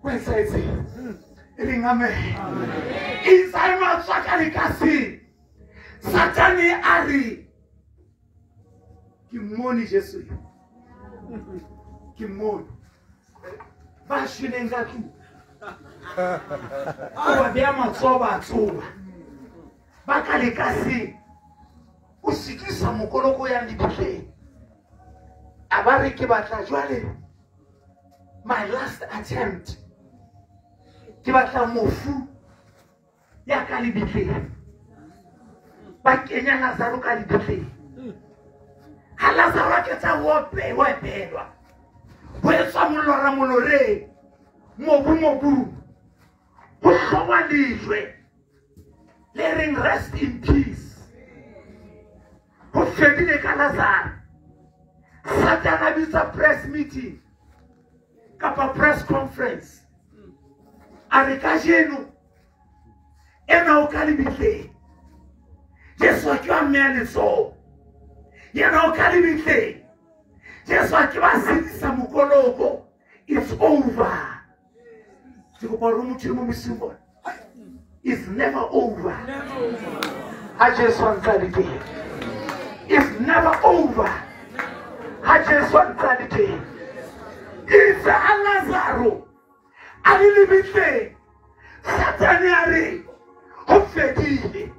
Wa etsahetseng? E reng amen. Itse ha ema tswa ka lekaseng. Satane a re ke mmone Jesu, ke mmone ba shweleng ka tlung. O ba beha matsoho ba tsoha ba ka lekaseng. O sikisa mokoloko o yang lebitleng. A ba re ke batla jwale my last attempt. Ke batla mofu ya ka lebitleng. Ba kenya Lazaro ka lebitleng. Ha Lazaro a ketsa ho epelwa, ho etswa molora moloreng, mobu mobung, ho hlongwa lejwe le reng rest in peace. Ho fedile ka Lazaro. Satane a bitsa press meeting kapa press conference. A re kajeno ena o ka lebitleng. Jesu a ke wa mmeha letsoho. Yena o ka lebitleng. Jesu a ke ba sedisa mokoloko. It's over. Ke kopa hore motho e mong bosiung bona. It's never over. Ha Jesu a ntse a le teng. It's never over. Ha Jesu a ntse a le teng. Itse ha Lazaro a le lebitleng, Satane a re ho fedile.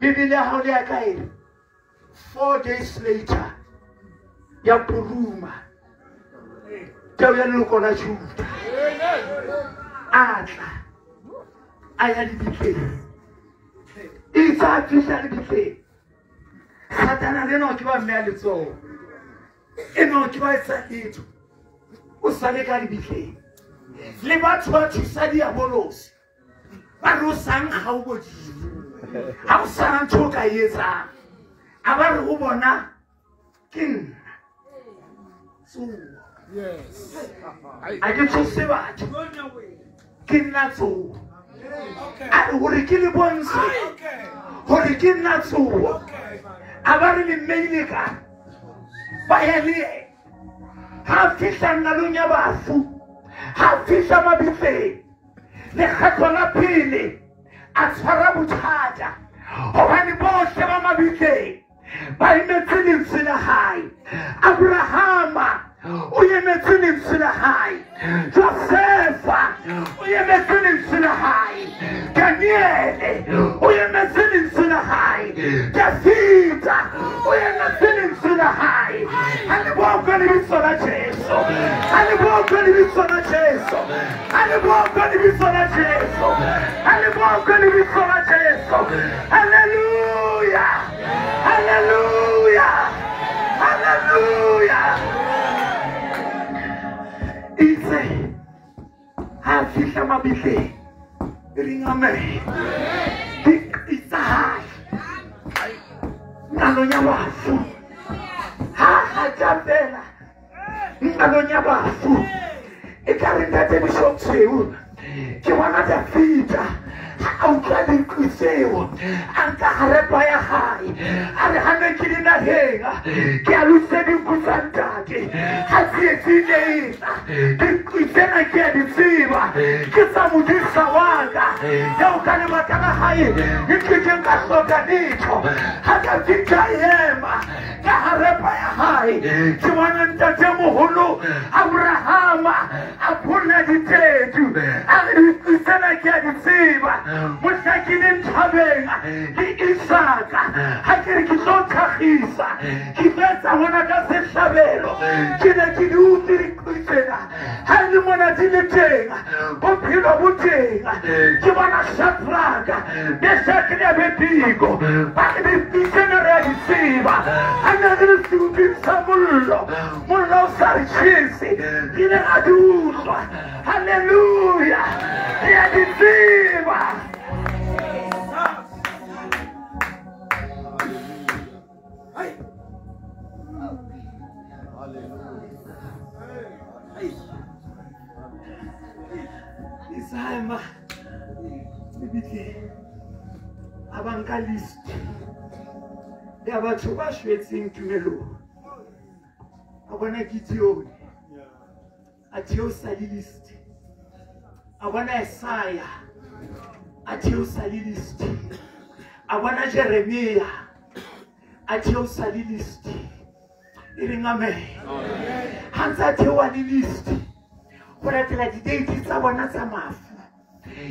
Bibele ya hao le ya ka e re 4 days later ya puruma teo ya leloko la Juda a tla a ya lebitleng. Itse a fihla lebitleng, Satane a re ena o ke ba mmeha letsoho, ena o ke ba etsa letho, o sale ka lebitleng. Le batho ba thusa diabolosi ba re o sa nkga o bodile, ha o sana ntho o ka e etsang. A ba re ho bona ke nna tsoho. A ke tshose batho, ke nna tsoho. A re hore ke le bontshe hore ke nna tsoho. A ba re le mmeile ka ba ya le yena. Ha fihla nqalong ya bafu, ha fihla mabitleng, lekgetlo la pele a tshwara bothata hobane bohle ba mabitleng ba emetse lentswe la hae. Abrahama o emetse lentswe la hae, Josefa o emetse lentswe la hae, Daniele o emetse lentswe la hae, Dafita o emetse lentswe la hae. Ha le bokwe lebitso la Jesu, ha le bokwe lebitso la Jesu, ha le bokwe lebitso la Jesu, ha le bokwe lebitso la Jesu. Hallelujah, hallelujah, hallelujah. Itse ha fihla mabitleng e reng amen. Itse ha nqalong ya bafu ha feela nqalong ya bafu. E tla re ntate Bishop Tshweu ke bona Dafita ha a utlwa lentswe tseo a nka harepa ya hae a re ha ne ke le naheng ke a lose dinku tsa ntate ha tsietsi e ne e tla dinku tsena ke a di tseba ke tsa modisa wa ka eo ka lebaka la hae nkekeng ka hloka letho. Ha Dafita a ema ka harepa ya hae ke bona ntatemoholo Abrahama a pholla ditedu a re dinku tsena ke a di tseba mohla ke leng thabeng le Isaka ha ke re ke tlo thakgisa ke tlo etsa ngwana ka sehlabelo ke ne ke di utlwe dinku tsena ha e le mona di le teng bophelo bo teng. Ke bona Shadraka Meshake le Abednego ba re dinku tsena re a di tseba ha ne re le seboping sa mollo mollo o sa re tjhese re ne ra di utlwa. Hallelujah, re a di tseba. Isama lebitleng a ba nka list ya batho ba shwetseng tumelong. A bona Gideon a theosa le list, a bona Isaiah a theosa le list, a bona Jeremia a theosa le list. E reng amen. Ha ntse a theoha le list ho latela di-date tsa bona tsa mafu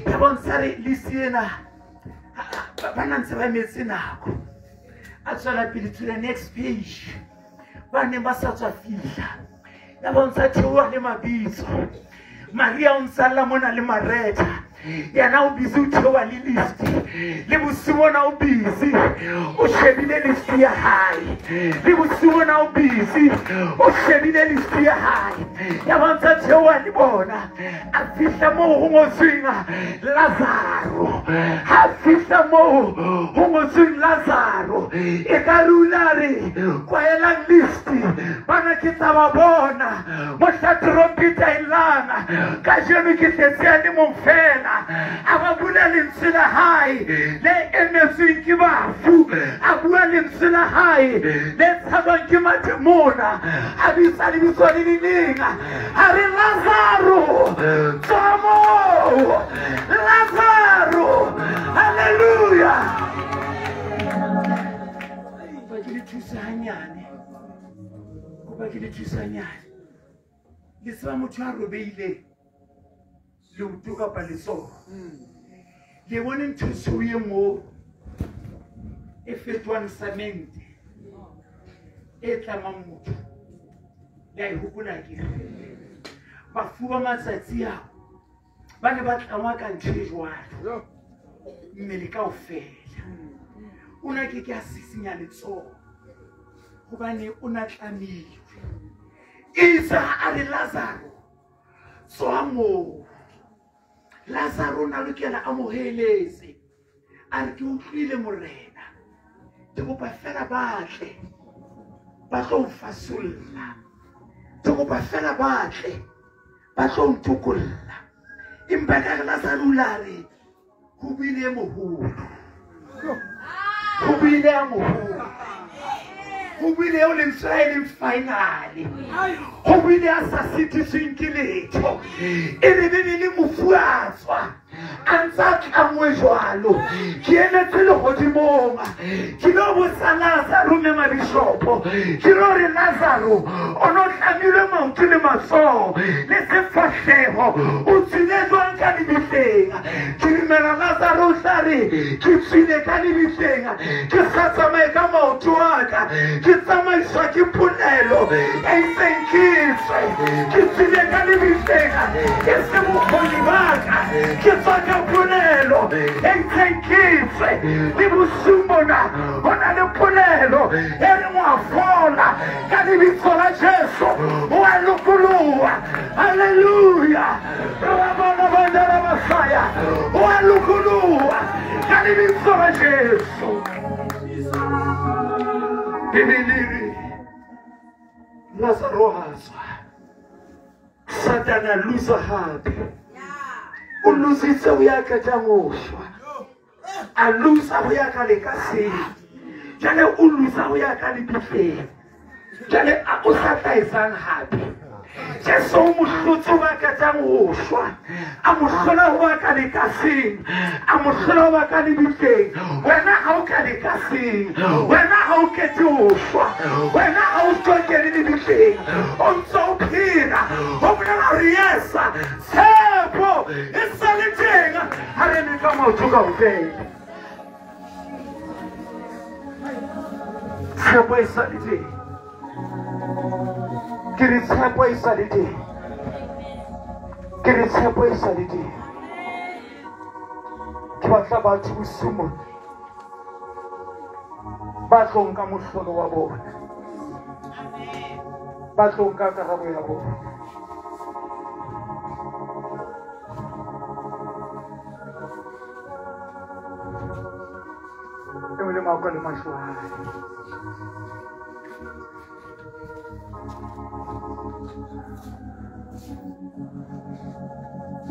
ya bontsha re list ena ba na ntse ba emetse nako. A tswela pele to the next page ba neng ba sa tswa fihla ya bontsha theoha le mabitso. Maria o ntsalla mona le Maretha yena o busy o theoha le list le bosiu bona o busy o shebile list ya hae le bosiu bona o busy o shebile list ya hae ya bontsha theoha le bona. A fihla moo ho ngotsweng Lazaro, ha fihla moo ho ngotsweng Lazaro e ka rula re kwaelang list bana ke tsa ba bona mohla trompeta e llang kajeno ke tletse a le mong fela. A ba bula lentswe la hae le emetsweng ke bafu, a bua lentswe la hae le tshabang ke mademona, a bitsa lebitso le le leng a re Lazaro tswa moo, Lazaro. Hallelujah. Kopa ke le thuse hanyane, kopa ke le thuse hanyane. Le tseba motho a robeileng leoto kapa letsoho le bone ntho tshweu e moo e fetohang samente e tlamang motho. Le a e hopola akere? Bafu ba matsatsi ao ba ne ba tlangwa ka ntho e jwalo mmele kaofela. O na ke ke a sisinya letsoho hobane o na tlamilwe. Isa a re Lazaro tswa moo. Lazaro na lokela a mo heletse a re ke utlwile morena ke kopa fela ba tle ba tlo mfasolla, ke kopa fela ba tle ba tlo ntokolla. Empa ka re Lazaro la re ho buile moholo, ho buile a moholo, ho buile eo lentswe la e leng finally, ho buile a sa sitisweng ke letho. E re Bebele mofu a tswa a ntse a tlangwe jwalo ke emetse lehodimong ke lo botsa Lazaro mme mabishopo ke lo re Lazaro o no tlamilwe maoto le matsoho le sefahleho o tswile jwang ka lebitleng. Ke dumela Lazaro o tla re ke tswile ka lebitleng ke sa tsamaye ka maoto a ka ke tsamaiswa ke polelo e itseng ke tswe ke tswile ka lebitleng e se bokgoni ba ka ke tswa ka polelo e itseng ke tswe. Le bosiung bona ho na le polelo e reng wa fola ka lebitso la Jesu o a lokoloha. Hallelujah. Rabana o a lokoloha ka lebitso la Jesu. Bibele e re Lazaro a tswa. Satana loser hape. O lositse ho ya qetang ho shwa. A loser ho ya ka lekaseng. Jwale o loser ho ya ka lebitleng. Jwale a o sa tla etsang hape. Jesu o mo hlotse ho ba qetang ho shwa. A mo hlola ho ba ka lekaseng. A mo hlola ho ba ka lebitleng. Wena ha o ka lekaseng. Wena ha o kete ho shwa. Wena ha o so kene lebitleng. O ntso o phela. Ho bolela hore yes, tshepo e sa le teng. Ha re eme ka maoto kaofela. Tshepo e sa le teng. Ke re tshepo e sa le teng. Ke re tshepo e sa le teng. Ke batla batho bosiu mona ba tlo nka mohlolo wa bona. Ba tlo nka karabo ya bona. E le maoka le mahlo a hae.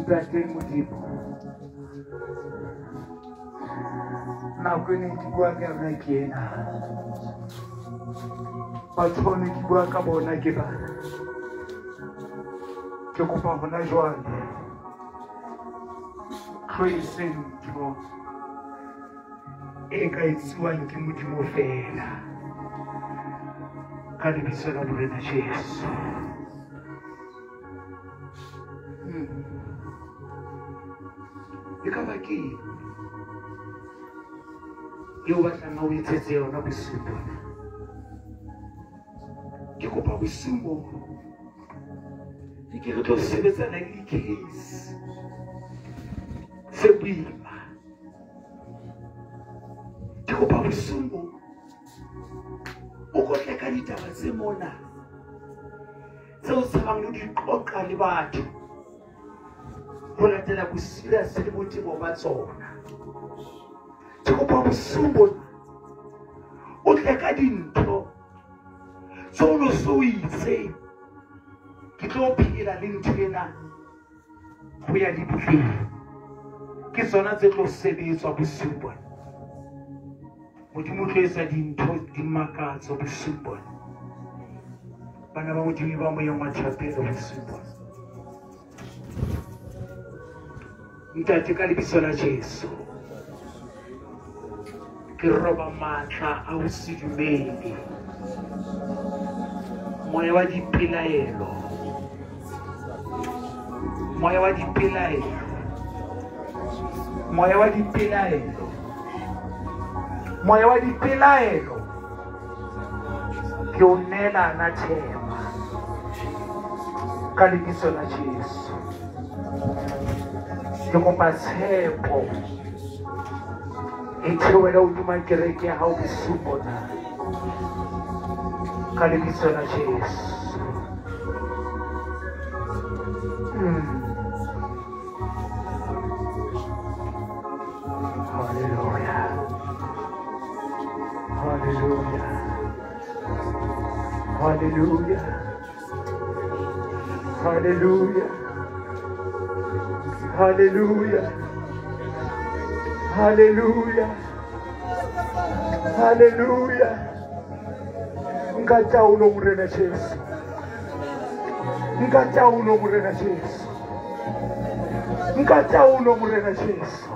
Ntate Modimo, nako e neng ke bua ka yona ke ena. Batho ba ne ke bua ka bona ke bana. Ke kopa hona jwale tlo e se ntho e ka etsuwang ke Modimo fela. Ka lebitso la Morena Jesu. E ka ba ke eng eo batlang o etsetse yona bosiu bona? Ke kopa bosiu bona ke ke re tlo sebetsana le di-case tse boima. Ke kopa bosiu bona o kotle ka ditaba tse mona tseo tshabang le di qoqa le batho ho latela boserious le botebo ba tsona. Ke kopa bosiu bona o tle ka dintho tseo o no so o itse ke tlo phela le ntho ena ho ya lebitleng. Ke tsona tse tlo sebetswa bosiu bona. Modimo o tlo etsa dintho dimakatso bosiu bona. Bana ba Modimo ba moyeng wa thapelo bosiu bona. Ntate ka lebitso la Jesu, ke roba matla a ho se dumele, moya wa dipelaelo, moya wa dipelaelo, moya wa dipelaelo, moya wa dipelaelo. Ke o neela anathema ka lebitso la Jesu. Ke kopa tshepo e theohele hodima kereke ya hao bosiu bona ka lebitso la Jesu. Hallelujah. Hallelujah. Hallelujah. Hallelujah. Hallelujah. Hallelujah. Hallelujah. Nka taolo Morena Jesu. Nka taolo Morena Jesu. Nka taolo Morena Jesu.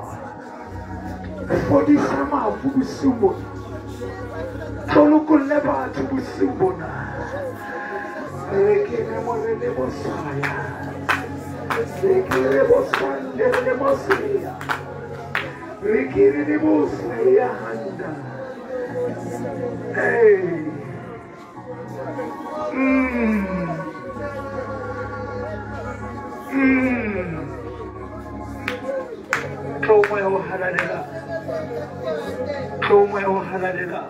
Fodisa mafu bosiu bona. Tlo lokolle batho bosiu bona. Re kene Morena Mosaya. Re kene Bosande le Mosia. Re kene le Mosia handa. Hey. Tlo moya o halalela. Tlo moya o halalela.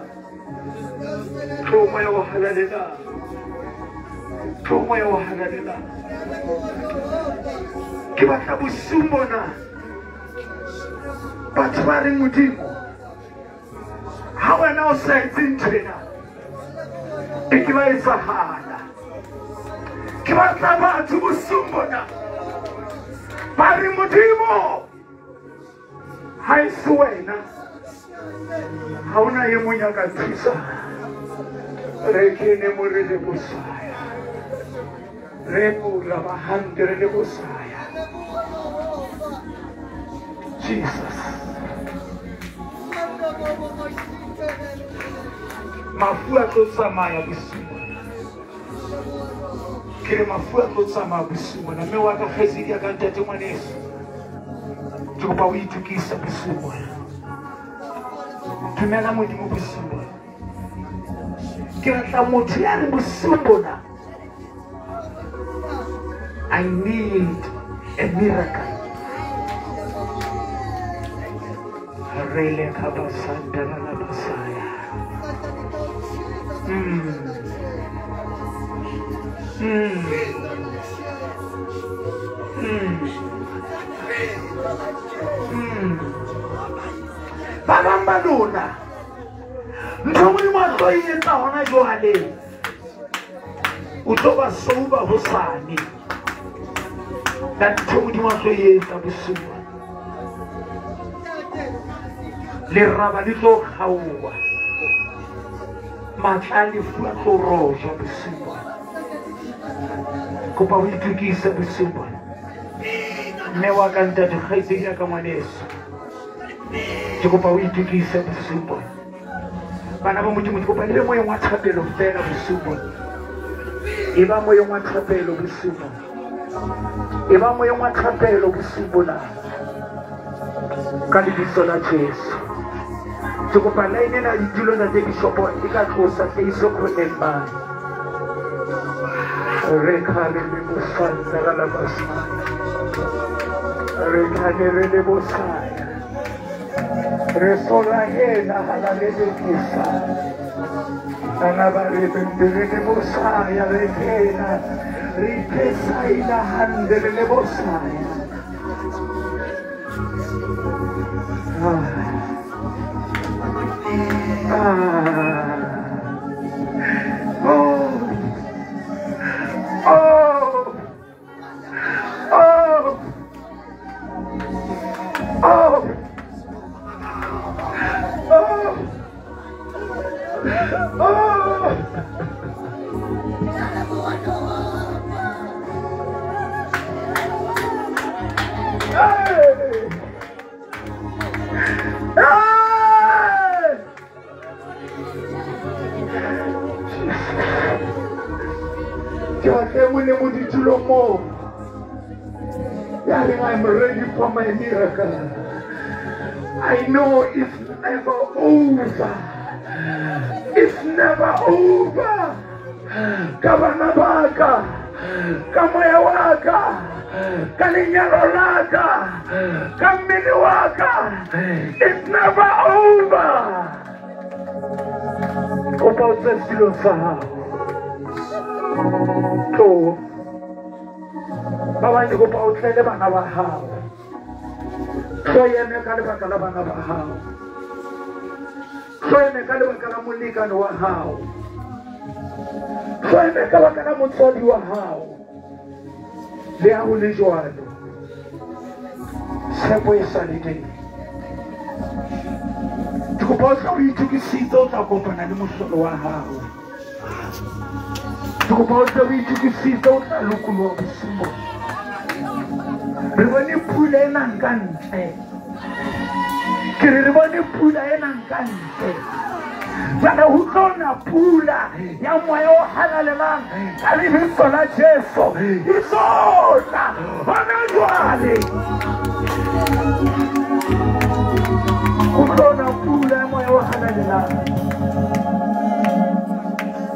Tlo moya o halalela. Tlo moya o halalela. Ke batla bosiu bona batho ba reng Modimo ha wena o sa etse ntho ena e ke ba etsahala. Ke batla batho bosiung bona ba re Modimo ha e se wena ha hona e mong ya ka thusang. Re kene mo re le bosaya, re pula ba hande re le bosaya. Jesus. Mafu a tlo tsamaya bosiu bona. Ke re mafu a tlo tsamaya bosiu bona. Mme wa ka kgaitsedi ya ka ntate ngwaneso, ke kopa o itokise bosiu bona. Dumela Modimo bosiu bona. Ke batla motho ya re bosiu bona, I need a miracle. Re le ka basanda la basaya. Ba bang ba lona ntho Modimo a tlo e etsa hona jwale, o tlo ba soba hosane. Ka ntho Modimo a tlo e etsa bosiu bona, leraba le tlo kgaoha, matla a lefu a tlo rojwa bosiu bona. Kopa o itokise bosiu bona. Mme wa ka ntate kgaitsedi ya ka ngwaneso, ke kopa o itokise bosiu bona. Bana ba Modimo, ke kopa le be moyeng wa thapelo fela bosiu bona. E ba moyeng wa thapelo bosiu bona. E ba moyeng wa thapelo bosiu bona. Ka lebitso la Jesu. Ke kopa line ena ya ditulo ntate Bishopo e ka tlosa hle iso khoneng mane. Re khale le bosana ra la basaya. Re khale re le bosaya. Re sola hena hala le lekisa. Ana ba re bendere le bosaya re kena. Re pesaina hande le bosaya. Oh. Oh. Oh. Oh. Oh. Oh. Hey. Hey. Ke batla e mong le mong ditulong moo ya reng, I'm ready for my miracle. I know it's never over. It's never over. Ka bana ba ka, ka moya wa ka, ka lenyalo la ka, ka mmele wa ka. It's never over. Kopa o tswe setulong sa hao. Tlo. Ba bang ke kopa o tle le bana ba hao. Tlo eme ka lebaka la bana ba hao. Tlo eme ka lebaka la molekane wa hao. Tlo eme ka lebaka la motswadi wa hao. Le ha ho le jwalo, tshepo e sa le teng. Ke kopa o tla o itokisitse, o tla kopana le mohlolo wa hao. Ke kopa o tle o itokisitse, o tla lokoloha bosiu bona. Re bone pula e nang ka ntle. Ke re re bone pula e nang ka ntle. Jwale ho tlo na pula ya moya o halalelang ka lebitso la Jesu. E tlo tla hona jwale. Ho tlo na pula ya moya o halalelang.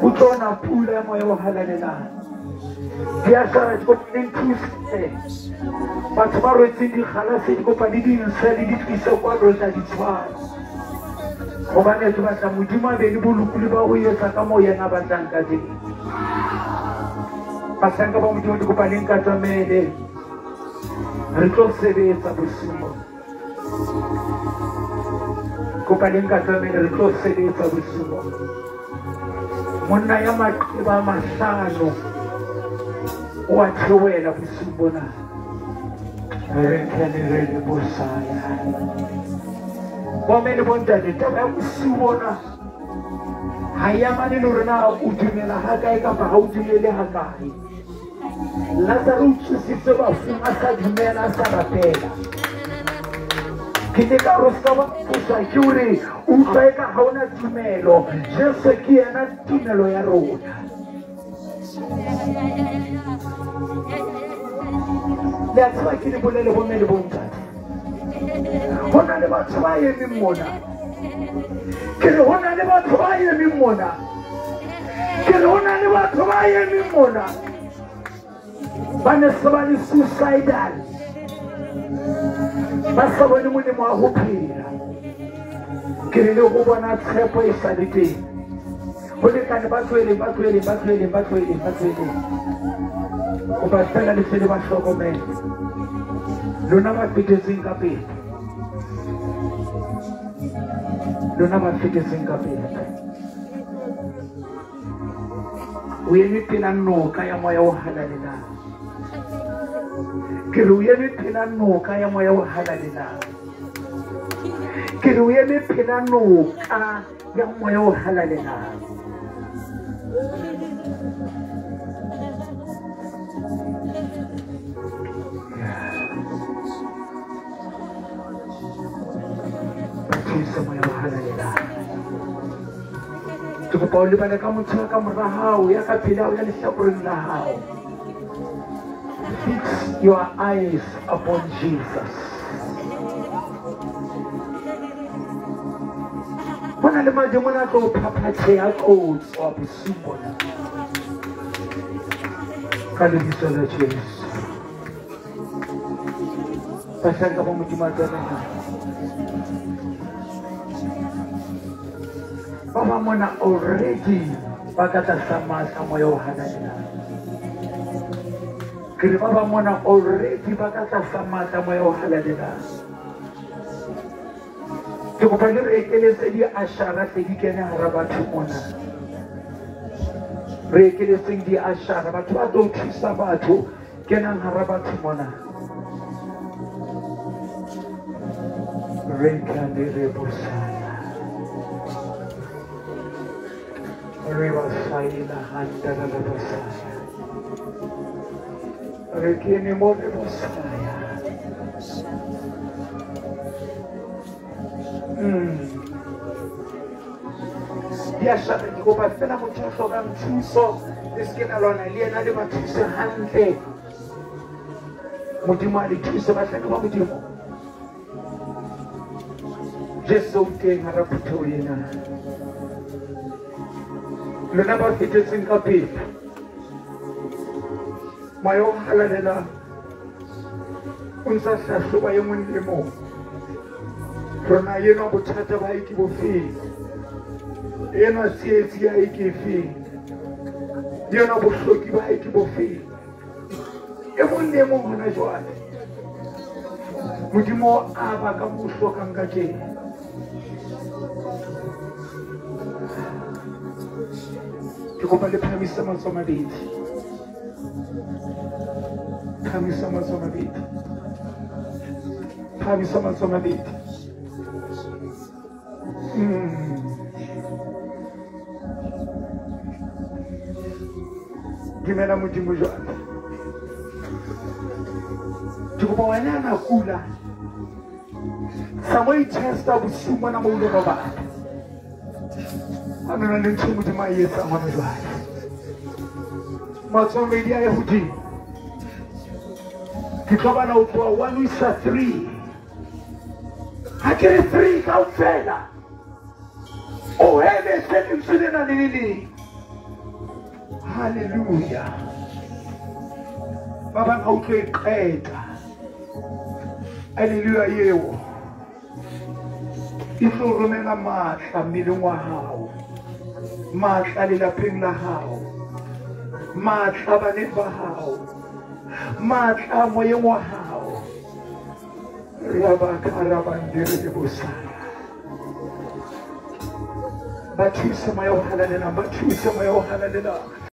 Ho tlo na pula ya moya o halalelang. Diashara di kopa le nthuse. Batho ba rwetseng dikgalase di kopa le dinse le di tlise kwa re tla di tshwara. Hobane ke batla Modimo a be le bolokolohi ba ho etsa ka moo yena a batlang ka teng. Bahlanka ba Modimo di kopa le nkatamele. Re tlo sebetsa bosiu bona. Kopa le nkatamele, re tlo sebetsa bosiu bona. Monna ya maqeba a mahlano O a theohela bosiung bona. Re kene re bosaya. Bomme le bontate, taba ya bosiu bona ha e amane le hore na o dumela ha kae kapa ha o dumele ha kae. Lazaro o tsositse bafung a sa dumela, a sa rapela. Ke ne ka re o ska ba tsosa ke hore o utlwa eka ha ona tumelo. Jesu ke yena tumelo ya rona. Le a tseba ke le bolele bomme le bontate. Ho na le batho ba emeng mona. Ke re ho na le batho ba emeng mona. Ke re ho na le batho ba emeng mona. Ba ne se ba le suicidal. Ba sa bone molemo wa ho phela. Ke re le ho bona tshepo e sa le teng. Ho lekane ba tloheleng, ba tloheleng, ba tloheleng, ba tloheleng, ba tloheleng. Kopa fela le se le ba hlokomele. Lona ba fetetseng ka pele. Lona ba fetetseng ka pele. O eme pela noka ya moya o halalelang. Ke re o eme pela noka ya moya o halalelang. Ke re o eme pela noka ya moya o halalelang. Ke kopa o lebale ka motho ya ka mora hao, ya ka pele hao, ya lehlakoreng la hao. Fix your eyes upon Jesus. Ho na le madimona a tlo phaphatheha tlo tswa bosiu bona. Ka lebitso la Jesu. Bahlanka ba Modimo a tsamayang. Ba ba mona already ba ka tlasa matla moya o halalelang. Ke re ba ba mona already ba ka tlasa matla moya o halalelang. Ke kopa le re ekeletse di-ashara tle di kene hara batho mona. Re ekeletseng di-ashara, batho ba tlo thusa batho kenang hara batho mona. Re kane re bosaya. Re basaila handa la bosaya. Re kene mo re bosaya. Diashara ke kopa fela motho a hlokang thuso le se ke la lwana le yena, le ba thuse hantle. Modimo a le thuse, bahlanka ba Modimo. Jesu o teng hara phutheho ena. Lona ba fetetseng ka pele. Moya o halalelang o ntsa hlahloba e mong le mong. Rona enwa bothata ba hae ke bofeng? Enwa tsietsi ya hae ke efeng? Enwa bohloki ba hae ke bofeng? E mong le mong hona jwale. Modimo a ba ka mo hlokang ka teng. Ke kopa le phahamisa matsoho a mabedi. Phahamisa matsoho a mabedi. Phahamisa matsoho a mabedi. Dumela Modimo jwale. Ke kopa wena a kula. Sa mo itesta bosiu mona mo o lo robala. Ha nona le ntho Modimo a e etsang hona jwale. Matsoho a mabedi a ye hodimo. Ke tlo bala ho tloha 1 ho isa 3. Ha ke re 3 kaofela. O heletse lentswe lena le le leng. Hallelujah. Ba bang ha o tlo e qeta. Hallelujah eo e tlo romela matla mmeleng wa hao, matla lelapeng la hao, matla baneng ba hao, matla moyeng wa hao. Rabaka rabandere le bosaya. Ba thuse moya o halalelang, ba thuse moya o halalelang.